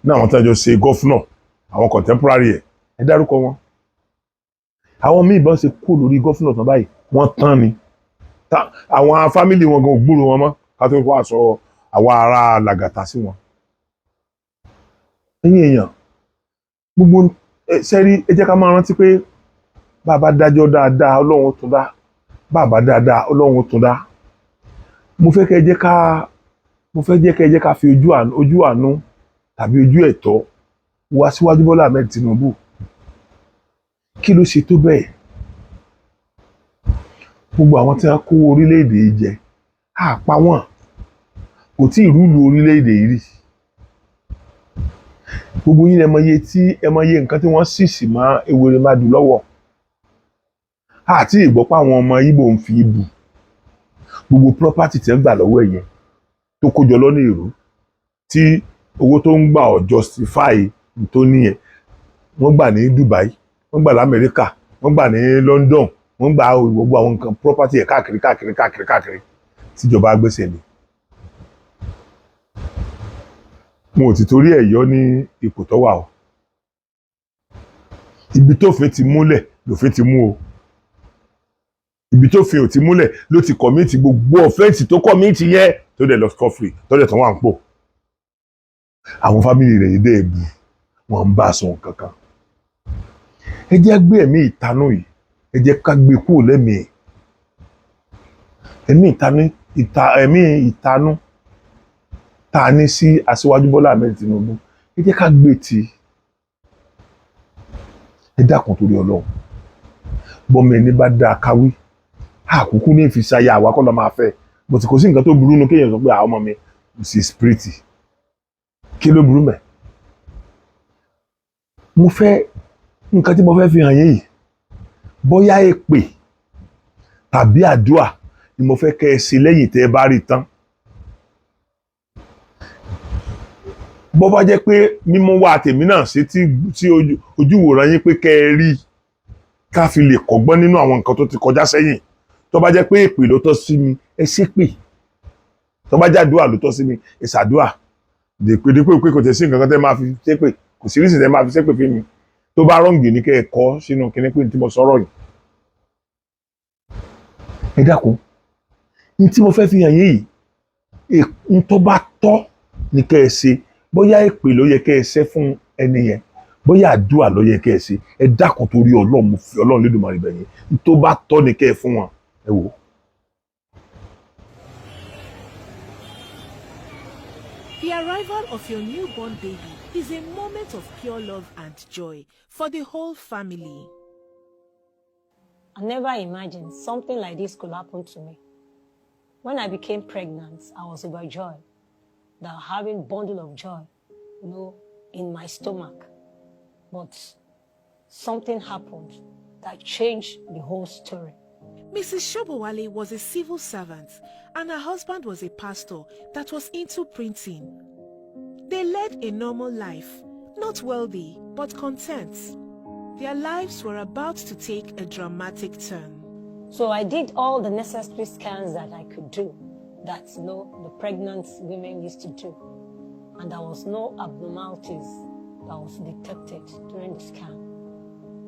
ní àwọn tí wọ́n jọ ṣe governor, àwọn contemporary ẹ̀. Ẹ dárúkọ wọn. Àwọn míì bọ́n ṣe kú lórí governor tán báyìí, wọ́n tán ni. Àwọn family wọn gan ò gbúrò wọn mọ́, ká tó kó àṣọ àwọn ará làgàtà sí wọn. Ẹ̀yin èèyàn gbogbo sẹ́rí, ẹ jẹ́ ká máa rántí pé bàbá dájọ́ dáadáa, Ọlọ́run tún dá. Bàbá dáadáa, Ọlọ́run tún dá. Mo fẹ́ jẹ́ kẹ́ ẹ jẹ́ ká fi ojú àánú tàbí ojú ẹ̀tọ́ wo Aṣíwájú Bọ́lá Ahmed Tinubu. Kí ló ṣe tó bẹ́ẹ̀? Gbogbo àwọn tí wọ́n kó orílẹ̀-èdè yìí jẹ, á pa wọ́n, kò tí ì rule orílẹ̀-èdè yìí rí. Gbogbo yín ẹ mọ iye nǹkan tí wọ́n sì sì mọ́ Ewéremadu lọ́wọ́. Àti ìgbọ́ pé àwọn ọmọ Ìgbò ń fi ibù gbogbo property tí wọ́n gbà lọ́wọ́ ẹ̀ yẹn tó kójọ lọ́nà èrú, tí owó tó ń gbà ọ̀ justify tó níyẹn. Wọ́n gbà ní Dubai, wọ́n gbà lamẹ́ríkà, wọ́n gbà ní London, wọ́n gbà gbogbo àwọn nǹkan property ẹ̀ káàkiri káàkiri káàkiri káàkiri tíjọba gbèsè lé. Wọn ò ti torí ẹ̀ yọ ní ipò tó wà o. Ibi tófin ti múlẹ̀ lòfin ti mú o. Ibi tófin ò ti múlẹ̀ ló ti commit gbogbo offence tó commit yẹn, tó dẹ̀ lọ scot free, tó dẹ̀ tó wà ń pò. Àwọn family rẹ̀ yìí dẹ̀ bù wọ́n ń bá a sọ nǹkan kan. Ẹ jẹ́ gbé ẹ̀mí ìtanú yìí, ẹ jẹ́ ká gbé kúrò lẹ́mìí. Ẹ̀mí ìtanú, ẹ̀mí ìtanú tá a ní sí Aṣíwájú Bọ́lá Ahmed Tinubu, ẹ jẹ́ ká gbé tì. Ẹ dákun, torí Ọlọ́run, bọ́mọ ẹni bá dáa káwí, àkókò ní ìfisáyà àwa kọ́ lọ́ máa fẹ́ bó ti. Kò sí nǹkan tó burú nu kéèyàn sọ pé àwọn ọmọ mi kò sí spirit. Kí ló burú mẹ́? Mo fẹ́ nǹkan tí mo fẹ́ fi hàn yín yìí, bóyá èpè tàbí àdúà ni mo fẹ́ kẹ́ ẹ ṣe lẹ́yìn tẹ́ ẹ bá rí tán. Bó bá jẹ́ pé mímú wá tèmi náà sí tí ojúwòrán yín pé kẹ́ ẹ rí, ká fi lè kọ́gbọ́n nínú àwọn nǹkan tó ti kọjá sẹ́yìn. Tó bá jẹ́ pé èpè ló tọ́ sí mi, ẹ ṣépè. Tó bá jẹ́ àdúà ló tọ́ sí mi, ẹ ṣàdúà. Dèpè pé kò tẹ̀ sí nǹkan kan tẹ́ máa fi ṣépè, kò sí rísì tẹ́ máa fi ṣépè fún mi. Tó bá wrong ní kẹ́ ẹ kọ́ sínú kinní pé tí mo sọ̀rọ̀ yìí. Ẹ dákun, ní tí mo fẹ́ fi hàn yín yìí, n tó bá tọ́ ní kẹ́ ẹ ṣe. Bóyá èpè ló yẹ kẹ́ ẹ ṣe fún ẹni yẹn, bóyá àdúrà ló yẹ kẹ́ ẹ ṣe, ẹ dákun, torí Ọlọ́run, mo fi Ọlọ́run Lédùmarè bẹ̀ yín, n tó bá tọ́ ní kẹ́ ẹ fún wọn. Ẹ wò ó. The arrival of your newborn baby is a moment of pure love and joy for the whole family. I never imagined something like this could happen to me. When I became pregnant, I was overjoyed that having bundle of joy in my stomach. But something happened that changed the whole story. Mrs. Shobowale was a civil servant and her husband was a pastor that was into printing. They led a normal life, not wealthy, but content. Their lives were about to take a dramatic turn. So I did all the necessary scans that I could do, that the pregnant women used to do. And there was no abnormalities that was detected during the scan.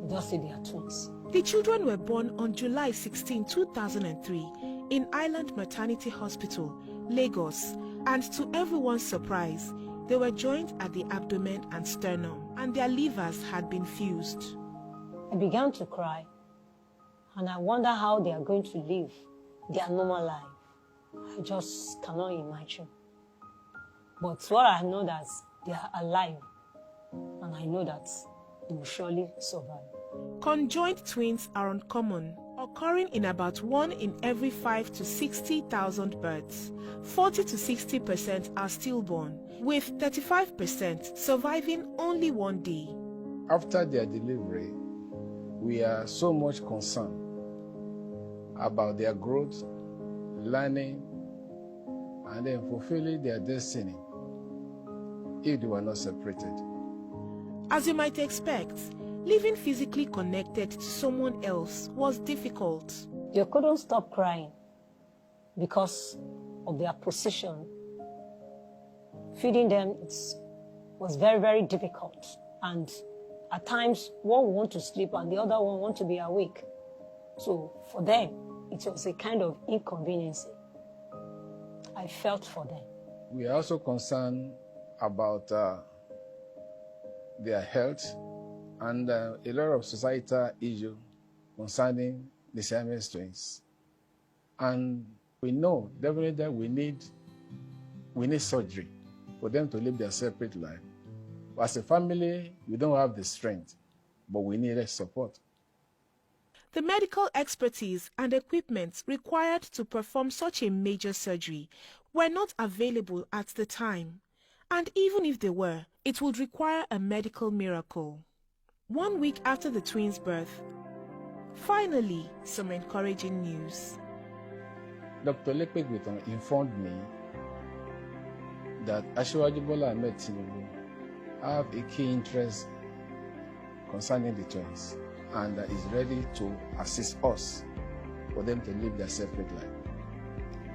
You just see they are twins. The children were born on July 16, 2003 in Island Maternity Hospital, Lagos, and to everyone's surprise, they were joined at the abdomen and sternum, and their livers had been fused. I began to cry, and I wonder how they are going to live their normal life. I just cannot imagine. But what I know that they are alive, and I know that they will surely survive. Conjoined twins are uncommon, occurring in about 1 in every 5 to 60,000 births. 40 to 60% are stillborn, with 35% surviving only one day. After their delivery, we are so much concerned about their growth, learning, and then fulfilling their destiny if they were not separated. As you might expect, living physically connected to someone else was difficult. They couldn't stop crying because of their position. Feeding them was very, very difficult. And at times, one want to sleep and the other one want to be awake. So for them, it was a kind of inconvenience. I felt for them. We are also concerned about their health and a lot of societal issues concerning the Siamese twins. And we know definitely that we need surgery for them to live their separate life. As a family, we don't have the strength, but we need support. The medical expertise and equipment required to perform such a major surgery were not available at the time. And even if they were, it would require a medical miracle. 1 week after the twins' birth, finally, some encouraging news. Dr. Lepe informed me that Asiwaju Bola Ahmed Tinubu have a key interest concerning the twins and is ready to assist us for them to live their separate life.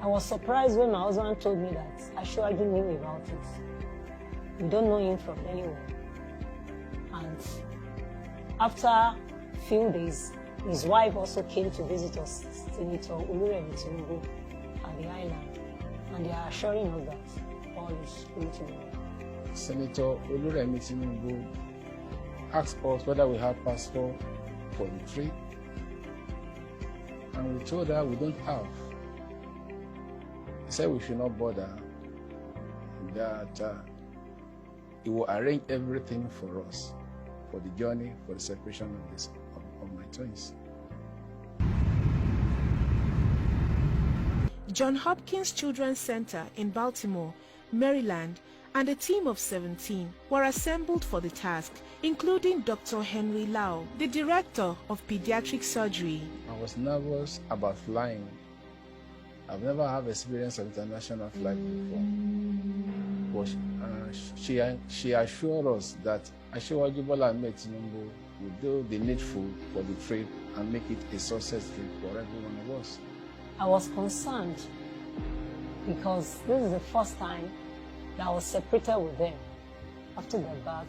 I was surprised when my husband told me that Asiwaju knew about it. We don't know him from anywhere. And after a few days, his wife also came to visit us, Senator Oluremi Tinubu, at the island, and they are assuring us that all is going to be well. Senator Oluremi Tinubu asked us whether we have passport for the trip, and we told her we don't have. He said we should not bother, that he will arrange everything for us, for the journey, for the separation of my twins. John Hopkins Children's Center in Baltimore, Maryland, and a team of 17 were assembled for the task, including Dr. Henry Lau, the director of pediatric surgery. I was nervous about flying. I've never had experience of international flight before. But she assured us that Asiwaju Bola Ahmed Tinubu will do the needful for the trip and make it a success trip for every one of us. I was concerned because this is the first time that I was separated with them after their birth,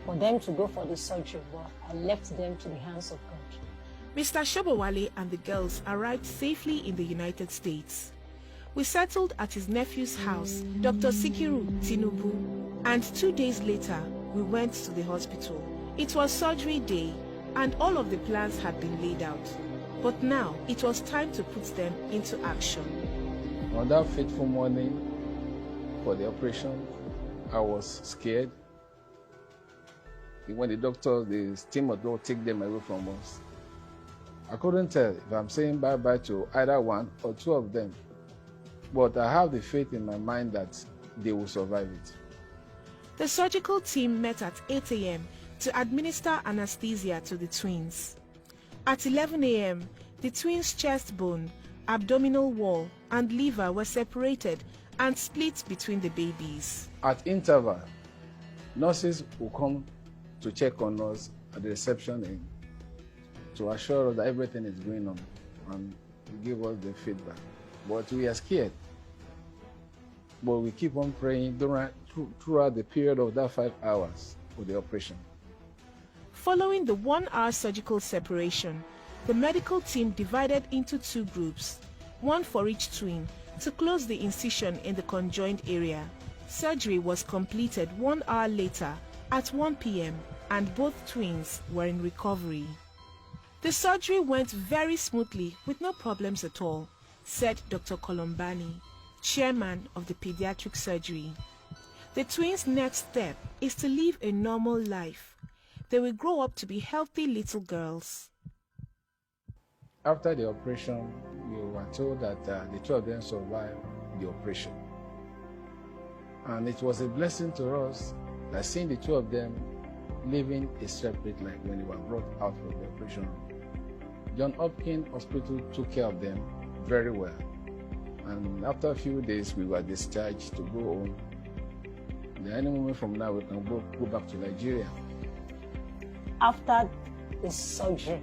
for them to go for the surgery, but I left them to the hands of God. Mr. Shobowale and the girls arrived safely in the United States. We settled at his nephew's house, Dr. Sikiru Tinubu, and 2 days later, we went to the hospital. It was surgery day, and all of the plans had been laid out. But now it was time to put them into action. On that fateful morning for the operation, I was scared. When the doctor, the team of doctors take them away from us, I couldn't tell if I'm saying bye-bye to either one or two of them. But I have the faith in my mind that they will survive it. The surgical team met at 8 a.m. to administer anesthesia to the twins. At 11 a.m., the twins' chest bone, abdominal wall, and liver were separated and split between the babies. At interval, nurses will come to check on us at the reception end to assure us that everything is going on and give us the feedback. But we are scared. But we keep on praying throughout the period of that 5 hours for the operation. Following the 1-hour surgical separation, the medical team divided into 2 groups, one for each twin, to close the incision in the conjoined area. Surgery was completed 1 hour later at 1 p.m. and both twins were in recovery. The surgery went very smoothly with no problems at all, said Dr. Colombani, chairman of the pediatric surgery. The twins' next step is to live a normal life. They will grow up to be healthy little girls. After the operation, we were told that the two of them survived the operation. And it was a blessing to us that seeing the two of them living a separate life when they were brought out from the operation room. John Hopkins Hospital took care of them very well. And after a few days, we were discharged to go home. Any moment from now, we can go back to Nigeria. After the surgery,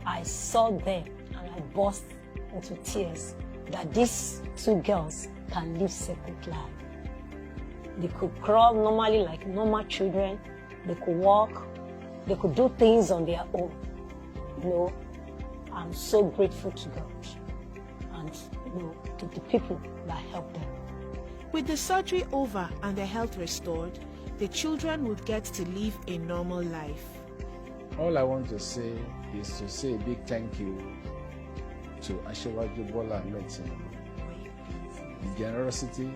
I saw them and I burst into tears that these two girls can live separate lives. They could crawl normally like normal children. They could walk. They could do things on their own. You know, I'm so grateful to God and, you know, to the people that helped them. With the surgery over and their health restored, the children would get to live a normal life. All I want to say is to say a big thank you to Asiwaju Bola Ahmed Tinubu. The generosity,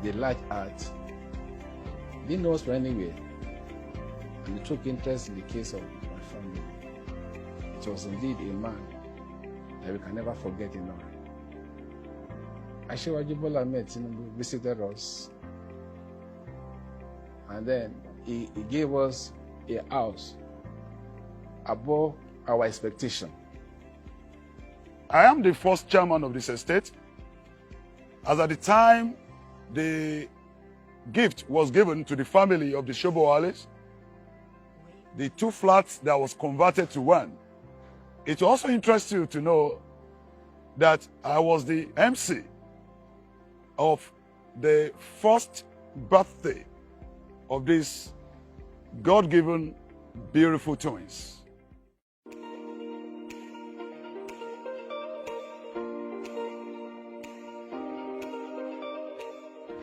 the large heart, didn't know us from anywhere, and he took interest in the case of my family. It was indeed a man that we can never forget in our. Asiwaju Bola Ahmed Tinubu visited us, and then he gave us a house above our expectation. I am the first chairman of this estate. As at the time the gift was given to the family of the Sobowales, the 2 flats that was converted to 1. It will also interest you to know that I was the MC of the first birthday of these God-given beautiful twins.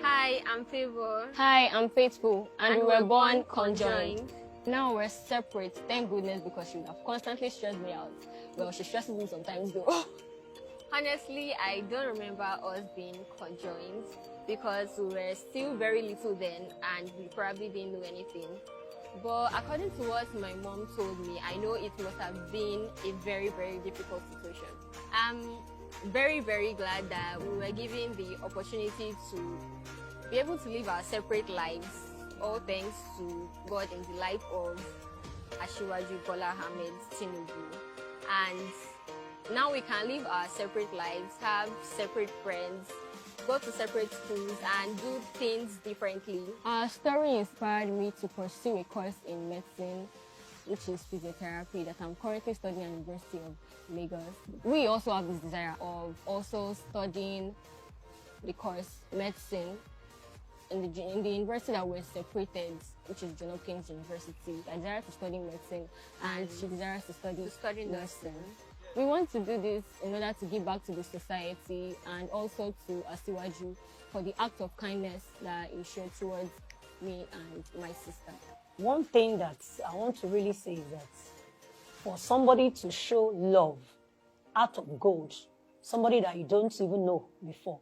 Hi, I'm Favor. Hi, I'm Faithful, and we were born conjoined. Now we're separate, thank goodness, because she would have constantly stressed me out. Well, she stresses me sometimes though. Honestly, I don't remember us being conjoined because we were still very little then and we probably didn't know anything. But according to what my mom told me, I know it must have been a very, very difficult situation. I'm very, very glad that we were given the opportunity to be able to live our separate lives, all thanks to God in the life of Asiwaju Bola Ahmed Tinubu. And now we can live our separate lives, have separate friends, go to separate schools, and do things differently. Our story inspired me to pursue a course in medicine, which is physiotherapy, that I'm currently studying at the University of Lagos. We also have this desire of also studying the course medicine in the university that we're separated, which is John Hopkins University. I desire to study medicine, and she desires to study nursing. We want to do this in order to give back to the society and also to Asiwaju for the act of kindness that he showed towards me and my sister. One thing that I want to really say is that For somebody to show love out of gold, somebody that you don't even know before,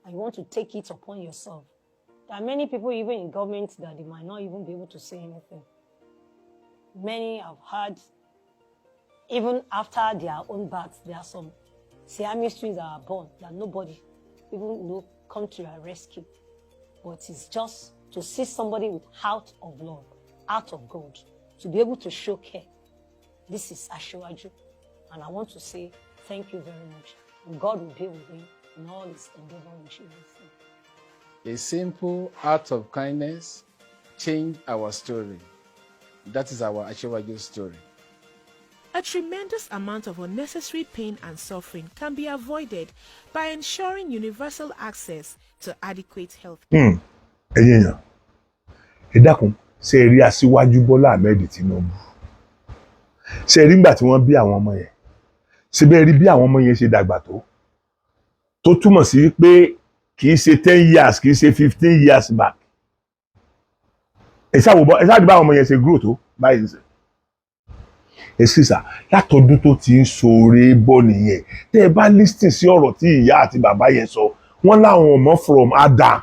and you want to take it upon yourself. There are many people, even in government, that they might not even be able to say anything. Many have had, even after their own birth, there are some Siamese twins that are born that nobody even know come to their rescue. But it's just to see somebody with heart of love, heart of gold, to be able to show care. This is Asiwaju. And I want to say thank you very much. And God will be with him in all his endeavor in Jesus' name. A simple act of kindness changed our story. That is our Asiwaju story. A tremendous amount of unnecessary pain and suffering can be avoided by ensuring universal access to adequate health. Ẹ̀yin èèyàn, ẹ dákun, ṣe é rí Aṣíwájú Bọ́lá Ahmed Tinubu? Ṣe é rí nígbà tí wọ́n bí àwọn ọmọ yẹn? Ṣe bẹ́ẹ̀ rí bí àwọn ọmọ yẹn ṣe dàgbà tó túmọ̀ sí pé kì í ṣe 10 years, kì í ṣe 15 years back? Ẹ ṣáà wò bọ́, ẹ ṣáà rí bá àwọn ọmọ yẹn ṣe grow tó báyìí ṣe. Ẹ sì sà látọdún tó ti ń ṣoore bọ̀ nìyẹn. Tẹ́ ẹ bá listen sí ọ̀rọ̀ tí ìyá àti bàbá yẹn sọ, wọ́n láwọn ọmọ from Adam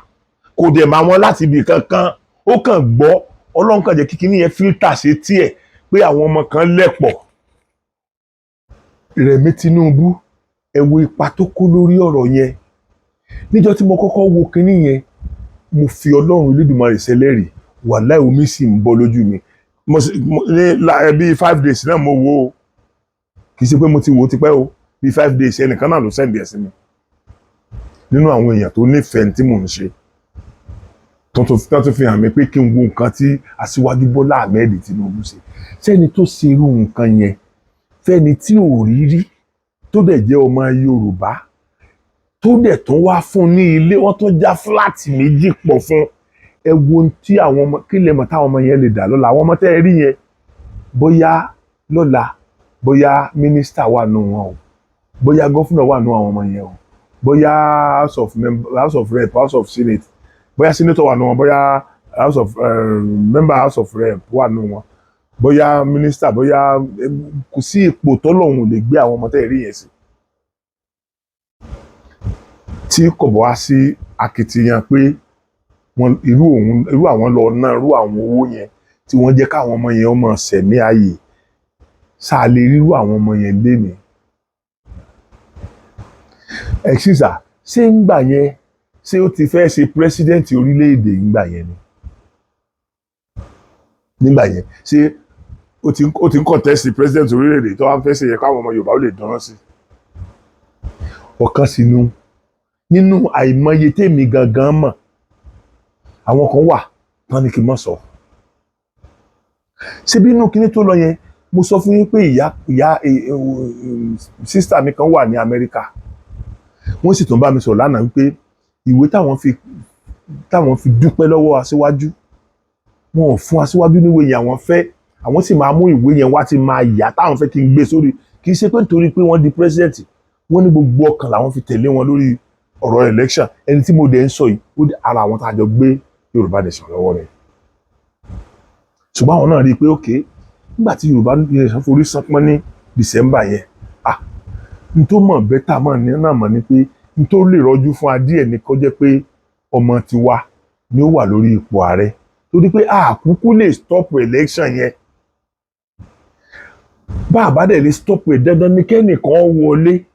kò dẹ̀ máa wọn láti ibì kankan. Ó kàn gbọ́, Ọlọ́run kàn jẹ́ kíkiní yẹn filter ṣe tiẹ̀ pé àwọn ọmọ kan lẹ̀pọ̀. Rẹ̀mí Tinubu, ẹ wo ipa tó kó lórí ọ̀rọ̀ yẹn. Níjọ́ tí mo kọ́kọ́ wo kinní yẹn, mo fi Ọlọ́run Olódùmarè ṣẹlẹ́rìí, wàláì, omi sì ń bọ́ lójú mi. Mo ní bíi 5 days náà mo wo o. Kì í ṣe pé mo ti wò ó tipẹ́ o. Bíi 5 days, ẹnìkan náà ló send ẹ̀ sí mi nínú àwọn èèyàn tó nífẹ̀ẹ́ tí mò ń ṣe, tó tún fi hàn mí pé kí n wo nǹkan tí Aṣíwájú Bọ́lá Ahmed Tinubu ṣe. Sẹ́ni tó ṣe irú nǹkan yẹn fẹ́ni tí ò rí rí, tó dẹ̀ jẹ́ ọmọ Yorùbá, tó dẹ̀ tún wá fún ní ilé, wọ́n tún já flat méjì pọ̀ fún. Ẹ wo ohun tí àwọn ọmọ, kí lè mọ̀ táwọn ọmọ yẹn lè dà lọ́la? Àwọn ọmọ tẹ́ ẹ rí yẹn, bóyá lọ́la, bóyá mínísítà wà nù wọn o, bóyá governor wà nù àwọn ọmọ yẹn o, bóyá house of rep, house of senate, bóyá senator wà nù wọn, bóyá house of member house of rep wà nù wọn, bóyá mínísítà, bóyá kò sí ipò tọ́lọ́hun lè gbé àwọn ọmọ tẹ́ ẹ rí yẹn sí tí kò bọ́ wá sí akitiyan pé wọn irú òun, irú àwọn lọ ná irú àwọn owó yẹn tí wọ́n jẹ́ káwọn ọmọ yẹn ọmọ sẹ̀mí ààyè sáà lè rírú àwọn ọmọ yẹn lénìí. Ẹ ṣìṣà, ṣé ń gbà yẹn, ṣé ó ti fẹ́ ṣe president orílẹ̀-èdè ńgbà yẹn ni? Nígbà yẹn, ṣé ó ti ń contest president orílẹ̀-èdè tó wá ń fẹ́ ṣe yẹ káwọn ọmọ Yorùbá ó lè dán sí? Ọ̀kan sínú nínú àìmọye tèmi gangan mọ̀, àwọn kan wà tán ní kí n mọ̀ sọ. Ṣebí inú kinní tó lọ yẹn, mo sọ fún yín pé ìyá sister mi kan wà ní Amẹ́ríkà, wọ́n sì tún bá mi sọ̀rọ̀ lánàá wípé ìwé táwọn fi dúpẹ́ lọ́wọ́ aṣíwájú, wọn ò fún aṣíwájú níwèé yẹn. Àwọn fẹ́, àwọn sì máa mú ìwé yẹn wá tí máa yá táwọn fẹ́ kí n gbé sórí. Kì í ṣe pé nítorí pé wọ́n di president. Wọ́n ní gbogbo ọkàn làwọn fi tẹ̀lé wọn lórí ọ̀rọ̀ election. Ẹni tí mo dẹ̀ ń sọ yìí, ó di ara àwọn tá a jọ gbé Yorùbá Nation lọ́wọ́ rẹ̀. Ṣùgbọ́n àwọn náà rí i pé, ok, nígbà tí Yorùbá Nation forí sánpọ́n ní December yẹn, ah, n tó mọ̀ better mọ̀ ní náà mọ̀ ni pé n tó lè rọjú fún adíẹ̀ ní kó jẹ́ pé ọmọ tiwa ni ó wà lórí ipò ààrẹ, torí pé àkúkú lè stop election yẹn. Bá a bá dẹ̀ lè stop ẹ̀, dandan ní kẹ́nìkan wọlé.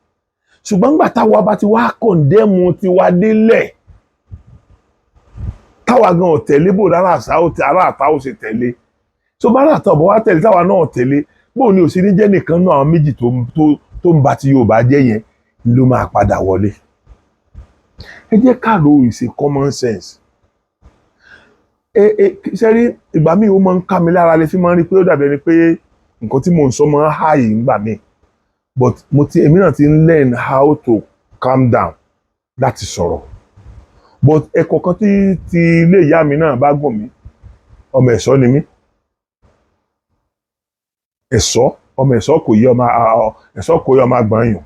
Ṣùgbọ́n nígbà táwa bá ti wá condemn tiwa délẹ̀, táwa gan ò tẹ̀lé, bò rárá àṣà ará àta ò ṣe tẹ̀lé tó bá rà tọ̀ bọ́ wá tẹ̀lé, táwa náà tẹ̀lé, bóun ni ò sí ní jẹ́ nìkan náà, àwọn méjì tó ń ba ti Yorùbá jẹ́ yẹn ló máa padà wọlé. Ẹ jẹ́ ká ro ìṣe common sense. Ẹ ṣe rí, ìgbà míì ó máa ń ká mi lára, lè fi máa ń rí pé ó dàbí ẹni pé nǹkan tí mò ń sọ máa ń high ńgbà míì, but mo ti, èmi náà ti ń learn how to calm down láti sọ̀rọ̀. But ẹ̀kọ́ kan tí ti ilé ìyá mi náà bá gùn mí, ọmọ ẹ̀ṣọ́ ni mí, ẹ̀ṣọ́, ọmọ ẹ̀ṣọ́ kò yí, ọmọ ẹ̀ṣọ́ kò yí, ọmọ àgbọ̀nyàn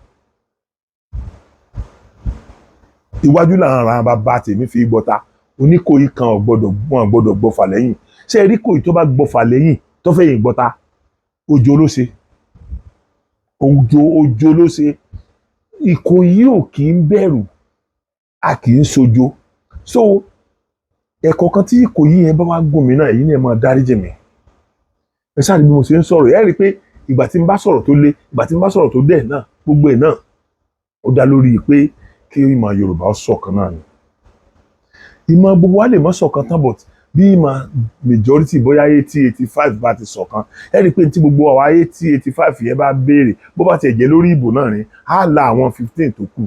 iwájú làwọn ará bàbá tèmi fi gbọ́ta. Oníkòyí kan ò gbọ́dọ̀, wọn gbọ́dọ̀ gbọ́fà lẹ́yìn. Ṣé ẹ rí kòyí tó bá gbọ́fà lẹ́yìn tó fẹ́ yìn gbọ́ta, ojo ló ṣe. Ojo ojo ló ṣe. Ìkòyí ò kì í bẹ̀rù, a kì í sojo. So ẹ̀kọ́ kan tí Ìkòyí yẹn bá wá gùn mí náà, èyí ni ẹ máa dáríjì mí. Ẹ sáà ní bí mo ṣe ń sọ̀rọ̀, ẹ rí i pé ìgbà tí n bá sọ̀rọ̀ tó le, ìgbà tí n bá sọ̀rọ̀ tó dẹ̀ náà, gbogbo ẹ̀ náà ó dá lórí pé kí ìmọ̀ Yorùbá ó ṣọ̀kan náà ni. Ìmọ̀ gbogbo wa lè má ṣọ̀kan tán, but bí ìmọ̀ majority, bóyá 80, 85 bá ti ṣọ̀kan, ẹ rí i pé tí gbogbo àwa 80, 85 yẹn bá béèrè, bó bá tiẹ̀ jẹ́ lórí ìbò náà ni, á la àwọn 15 tó kù.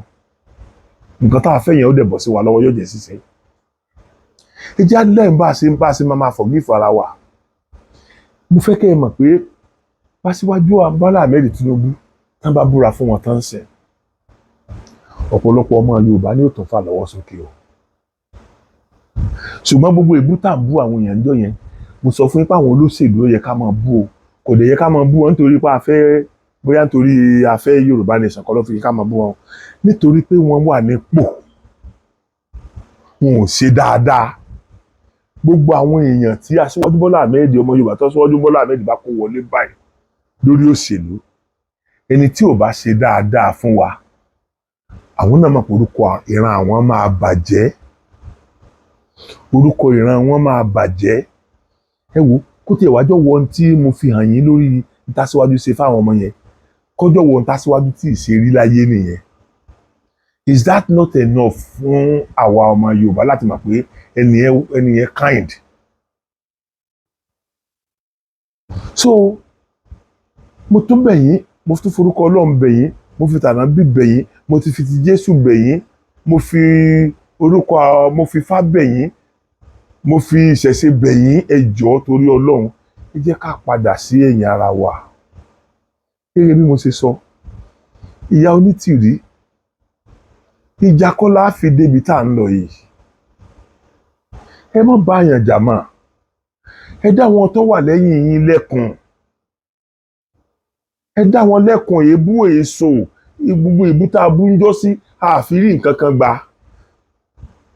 Nǹkan tá a fẹ́ yẹn, ó dẹ̀ bọ̀ sí wa lọ́wọ́, yóò jẹ́ ṣíṣe. Ẹ jẹ́ lẹ́yìn bá a ṣe máa forgive ara wa. Mo fẹ́ kẹ́ ẹ mọ̀ pé Aṣíwájú Bọ́lá Ahmed Tinubu tán bá búra fún wọn tán sìn, ọ̀pọ̀lọpọ̀ ọmọ Yorùbá ní òtún fà lọ́wọ́ sókè o. Ṣùgbọ́n gbogbo ìbú tá à ń bú àwọn èèyàn jọ yẹn, mo sọ fún yín pé àwọn olóṣèlú ó yẹ ká máa bú o. Kò dẹ̀ yẹ ká máa bú wọn nítorí pé a fẹ́, bóyá nítorí a fẹ́ Yorùbá nation kọ́ ló fi ká máa bú wọn, nítorí pé wọ́n wà nípò, wọn ò ṣe dáadáa. Gbogbo àwọn èèyàn tí Aṣíwájú Bọ́lá Ahmed, ọmọ Yorùbá tó Aṣíwájú Bọ́lá Ahmed bá kó wọlé báyìí lórí òṣèlú, ẹni tí ò bá ṣe dáadáa fún wa, àwọn náà mọ̀ pé orúkọ ìran àwọn máa bàjẹ́, orúkọ ìran wọn máa bàjẹ́. Ẹ wo, kó tiẹ̀ wájọ́ wọ ohun tí mo fi hàn yín lórí ntàsíwájú ṣe fáwọn ọmọ yẹn, kọjọ́ wo ntàsíwájú tí ì ṣe rí láyé nìyẹn. Is that not enough fún àwa ọmọ Yorùbá láti mọ̀ pé ẹni yẹn kind? So mo tún bẹ̀ yín, mo tún forúkọ Ọlọ́run bẹ̀ yín, mo fi tànàbí bẹ̀ yín, mo ti fi ti Jésù bẹ̀ yín, mo fi orúkọ, mo fi Ifá bẹ̀ yín, mo fi ìṣẹ̀ṣe bẹ̀ yín. Ẹ jọ̀ọ́, torí Ọlọ́run, ẹ jẹ́ ká padà sí ẹ̀yìn ara wa. Gẹ́gẹ́ bí mo ṣe sọ, ìyá Onítìrí, ìjà kọ́ la fi débi tá à ń lọ yìí. Ẹ má bá àyàn jà mọ́. Ẹ dá wọn tó wà lẹ́yìn yín lẹ́kun, ẹ dá wọn lẹ́kun. Èébú èso, gbogbo ìbú tá a bú ń jọ́ sí, àfi rí nǹkan kan gbà.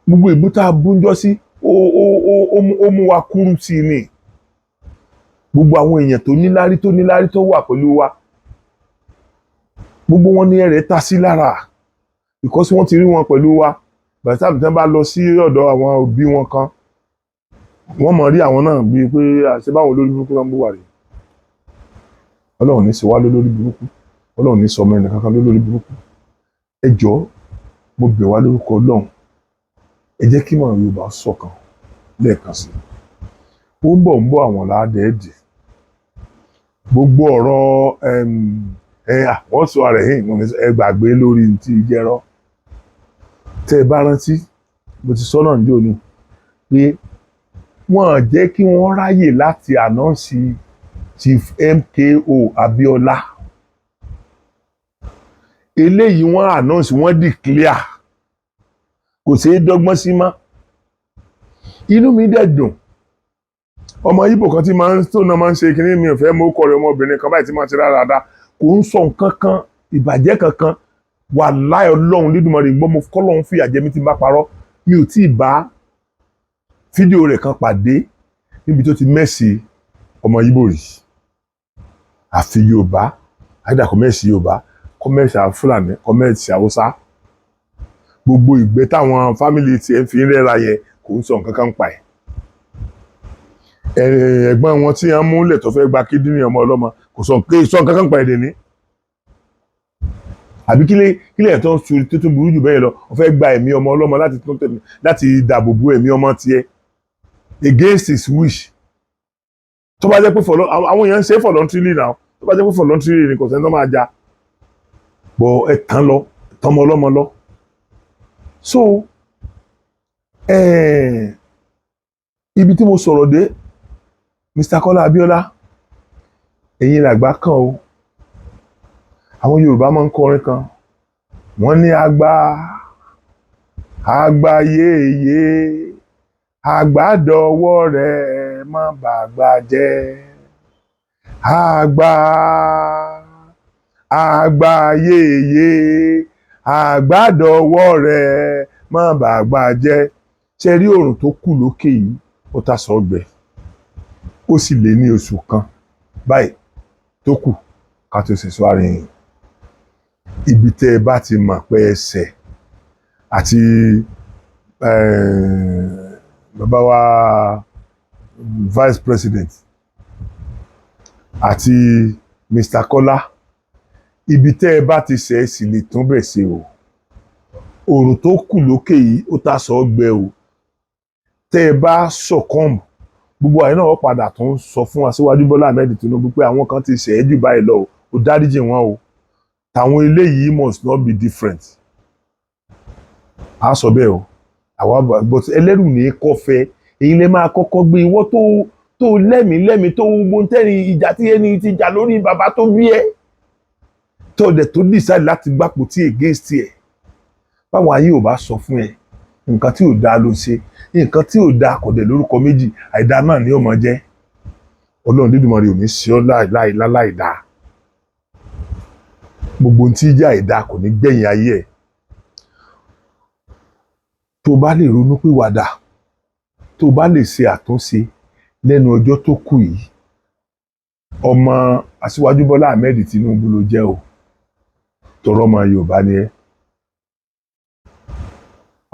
Gbogbo ìbú tá a bú ń jọ́ sí, ó mú wa kúrú sí i ni. Gbogbo àwọn èèyàn tó níláárí tó wà pẹ̀lú wa, gbogbo wọn ní ẹrẹ̀ ta sí lára, because wọ́n ti rí wọn pẹ̀lú wa. Bàtà tí wọ́n bá lọ sí ọ̀dọ̀ àwọn òbí wọn kan, wọ́n mọ̀ rí àwọn náà bíi pé àṣẹ báwọn olórí burúkú náà ń bú wà rèé. Ọlọ́run ní ṣe wá lólórí burúkú, Ọlọ́run ní sọmọ ẹnì kankan lólórí burúkú. Ẹ jọ̀ọ́, mo bẹ̀ wá lórúkọ Ọlọ́run, ẹ jẹ́ kí ìmọ̀ Yorùbá ṣọ̀kan lẹ́ẹ̀kan sí i. Ó ń bọ̀, ń bọ̀, àwọn làádẹ́ẹ̀dì. Gbogbo ọ̀rọ̀ ẹ wọ́n sọ ara ẹ̀ yìí, ẹ gbàgbé lórí ti jẹ́rọ́. Tẹ́ ẹ bá rántí, mo ti sọ náà ní òní pé wọ́n jẹ́ kí wọ́n ráyè láti announce Chief MKO Abiola. Eléyìí wọ́n announce, wọ́n declare, kò ṣeé dọ́gbọ́n sí mọ́. Inú mi dẹ̀ dùn. Ọmọ Ìgbò kan tí máa ń tó náà máa ń ṣe kínní, mi ò fẹ́ mú kọ́ rẹ̀, ọmọbìnrin kan báyìí tí máa ń ṣe ráráda, kò ń sọ nǹkan kan ìbàjẹ́ kankan. Wàláhì, Ọlọ́run Lédùmarè gbọ́, mo kọ́lọ́run fìyà jẹ mí tí n bá parọ́. Mi ò tí ì bá fídíò rẹ̀ kan pàdé níbi tó ti mẹ́sì ọmọ Ìgbò rí, àfi Yorùbá. Àìdá kò mẹ́sì Yorùbá, kò mẹ́sì Fúlàní, kò mẹ́sì Haúsá. Gbogbo ìgbẹ́ táwọn family tiẹ̀ ń fi rẹ́ra yẹn, kò ń sọ nǹkan kan pa ẹ̀. Ẹ̀gbọ́n wọn tí wọ́n múlẹ̀ tó fẹ́ gba kidney ọmọ ọlọ́mọ, kò sọ nǹkan kan pa ẹ̀ dẹ̀ ní. Àbí kílẹ̀ ẹ̀ tó ń sori tó tún burú jù bẹ́ẹ̀ lọ? Ó fẹ́ gba ẹ̀mí ọmọ ọlọ́mọ láti tún tẹ̀mí, láti dáàbò bo ẹ̀mí ọmọ tiẹ̀ against his wish. Tó bá jẹ́ pé àwọn èèyàn ń ṣe voluntarily now, tó bá jẹ́ pé voluntarily ni, kò sẹ́ni tó máa ja bọ̀. Ẹ̀ tán lọ tọmọ ọlọ́mọ lọ. So ibi tí mo sọ̀rọ̀ dé, Mr. Kọ́lá Abíọ́lá, ẹ̀yin làgbà kan o. Àwọn Yorùbá máa ń kọrin kan, wọ́n ní àgbà, àgbà yéèyé, àgbà dọwọ́ rẹ̀, má bàgbà jẹ́. Àgbà, àgbà yéèyé, àgbà dọwọ́ rẹ̀, má bàgbà jẹ́. Ṣe rí òrùn tó kù lókè yìí, ó ta sọ́gbẹ́, ó sì lé ní oṣù kan báyìí tó kù ká tó ṣe sọ àárín. Ibi tẹ́ ẹ bá ti mọ̀ pé ẹsẹ̀ àti bàbá wa vice president àti Mr. Kọ́lá, ibi tẹ́ ẹ bá ti ṣẹ̀, ẹ sì lè tún bẹ̀ ṣe o. Òrùn tó kù lókè yìí, ó ta sọ gbẹ o. Tẹ́ ẹ bá succumb, gbogbo àyè náà, wọ́n padà tún sọ fún Aṣíwájú Bọ́lá Ahmed Tinubu pé àwọn kan ti ṣẹ̀ ẹ́ jù báyìí lọ o, ó dáríjì wọn o. Tàwọn eléyìí must not be different. A sọ bẹ́ẹ̀ o àwa, but ẹlẹ́rù ní kọfẹ́. Èyí lè máa kọ́kọ́ gbé ìwọ tó lẹ́mìí lẹ́mìí tó gbogbo tẹ́rì ìjà tí ẹni ti jà lórí bàbá tó bí ẹ, tó dẹ̀ tó decide láti gbapò tí against ẹ̀. Báwọn ayé ò bá sọ fún ẹ, nǹkan tí ò dáa ló ṣe. Nǹkan tí ò dáa kò dẹ̀ lórúkọ méjì, àìdáa náà ni ó máa jẹ́. Ọlọ́run Dídùmarè ò ní ṣe ọ́ láì láì dáa. Gbogbo ohun tí jẹ́ àìdáa kò ní gbẹ̀yìn ayé ẹ̀. Tó bá lè ronú pìwàdà, tó bá lè ṣe àtúnṣe lẹ́nu ọjọ́ tó kù yìí, ọmọ Aṣíwájú Bọ́lá Ahmed Tinubu ló jẹ́ o. Tọrọ ọmọ Yorùbá ni ẹ́.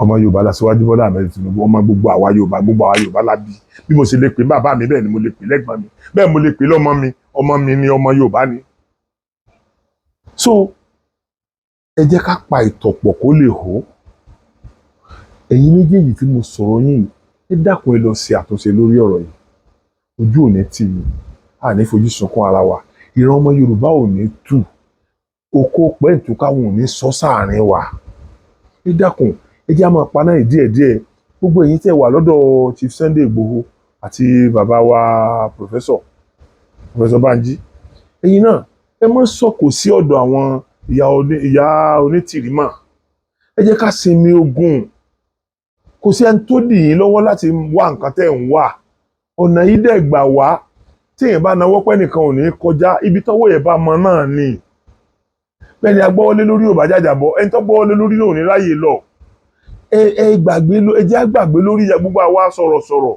Ọmọ Yorùbá l'Aṣíwájú Bọ́lá Ahmed Tinubu, ọmọ gbogbo àwa Yorùbá. Gbogbo àwa Yorùbá la bí. Bí mo ṣe lè pè bàbá mi, bẹ́ẹ̀ ni mo lè pè lẹ́gbọ̀n mi, bẹ́ẹ̀ mo lè pè lọ́mọ mi. Ọmọ mi ni, ọmọ Yorùbá ni. So ẹ jẹ́ ká pa ìtọ̀pọ̀ kó lè hó. Ẹ̀yin méjèèjì tí mo sọ̀rọ̀ yín yìí, ẹ dákun, ẹ lọ ṣe àtúnṣe lórí ọ̀rọ̀ yìí. Ojú ò ní tì mí, a ní fojú sunkún ara wa. Ìran ọmọ Yorùbá ò ní tù oko pẹ́ǹtù, káwọn ò ní sọ sáàrin wa. Ẹ dákun, ẹ jẹ́ á máa paná yìí díẹ̀díẹ̀. Gbogbo ẹ̀yin tẹ́ wà lọ́dọ̀ Chief Sunday Igboho àti bàbá wa Professor Banji, ẹ̀yin náà, ẹ má sọ̀kò sí ọ̀dọ̀ àwọn ìyá onítìrí mọ́. Ẹ jẹ́ ká sinmi ogun. Kò sí ẹni tó dì yín lọ́wọ́ láti wá nǹkan tẹ́ ń wá. Ọ̀nà yìí dẹ̀ gbà wá. Téèyàn bá náwó pẹ́ nìkan ò ní kọjá ibi tọ́wọ́ yẹn bá mọ náà ni. Bẹ́ẹ̀ ni agbọ́wọ́lé lórí ò bá jàjàbọ́, ẹni tó gbọ́wọ́lé lórí náà ò ní ráyè lọ. Ẹ gbàgbé, ẹ jẹ́ á gbàgbé lórí ìyá gbogbo àwa sọ̀rọ̀sọ̀rọ̀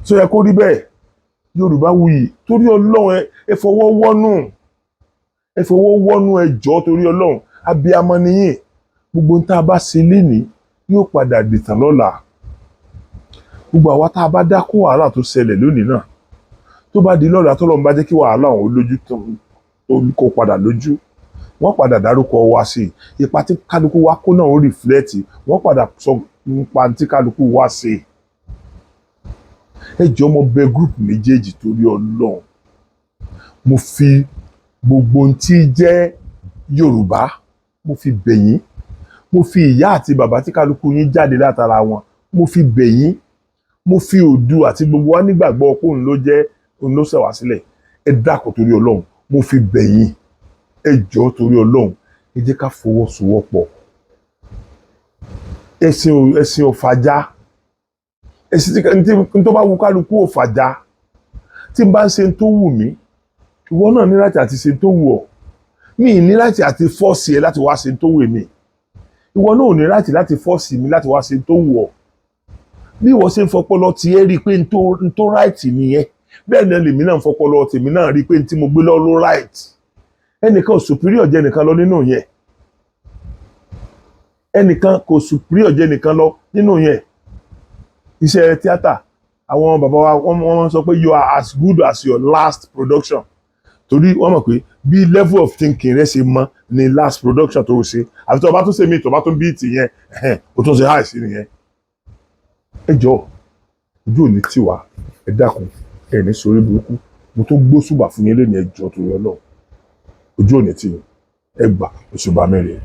tó yẹ kó rí bẹ́ẹ̀. Yorùbá wuyì, torí Ọlọ́run, ẹ fọwọ́ wọ́nú, ẹ fọwọ́ wọ́nú, ẹ jọ̀ọ́, torí Ọlọ́run. Abiyamọ nìyí. Gbogbo ohun tá a bá ṣe lénìí yóò padà dìtàn lọ́la. Gbogbo àwa tá a bá dákún wàhálà tó ṣẹlẹ̀ lónìí náà, tó bá di lọ́la, tọ́lọ́run bá jẹ́ kí wàhálà ọ̀hún lójú tó kó padà lójú, wọ́n padà dárúkọ wa sí i. Ipa tí kálukú wa kó náà ó reflect, wọ́n padà sọ nípa tí kálukú wa ṣe. Ẹ jọ̀ọ́, mo bẹ̀ group méjèèjì, torí Ọlọ́run. Mo fi gbogbo ohun tí jẹ́ Yorùbá, mo fi bẹ̀ yín. Mo fi ìyá àti bàbá tí kálukú yín jáde látara wọn, mo fi bẹ̀ yín. Mo fi òdu àti gbogbo wa nígbàgbọ́ pé òun ló jẹ́, òun ló ṣẹ̀ wá sílẹ̀. Ẹ dákun, torí Ọlọ́run, mo fi bẹ̀ yín. Ẹ jọ̀ọ́, torí Ọlọ́run, ẹ jẹ́ ká fọwọ́sowọ́pọ̀. Ẹ̀sìn ò fàjà. Ẹ̀sìn tí tó bá wù kálukú ò fàjà. Tí n bá ń ṣe tó wù mí, ìwọ náà ní láti àti ṣe tó wù ọ́. Mi ní láti àti force ẹ láti wá ṣe tó wù mí. Ìwọ náà ò ní láti force mi láti wá ṣe tó wù ọ́. Bí ìwọ ṣe ń fọpọlọ tí ẹ rí i pé n tó right nìyẹn, bẹ́ẹ̀ náà lèmi náà ń fọpọlọ tèmi náà rí i pé n tí mo gbé lọ ló right. Ẹnìkan ò superior jẹ́ ẹnìkan lọ nínú yẹn. Ẹnìkan kò superior jẹ́ ẹnìkan lọ nínú yẹn. Iṣẹ́ tíátà, àwọn bàbá wa, wọ́n sọ pé you are as good as your last production, torí wọ́n mọ̀ pé bí level of thinking rẹ ṣe mọ ni last production tó o ṣe. Àfi tó o bá tún ṣe mí, tó o bá tún bí tì yẹn, o tún ṣe high sí nìyẹn. Ẹ jọ̀ọ́, ojú ò ní tì wá. Ẹ dákun, ẹ ní sórí burúkú. Mo tún gbóṣùbà fún yín lónìí. Ẹ jọ̀ọ́, torí Ọlọ́run, ojú ò ní tì yín. Ẹ gbà òṣùbà mẹ́rin.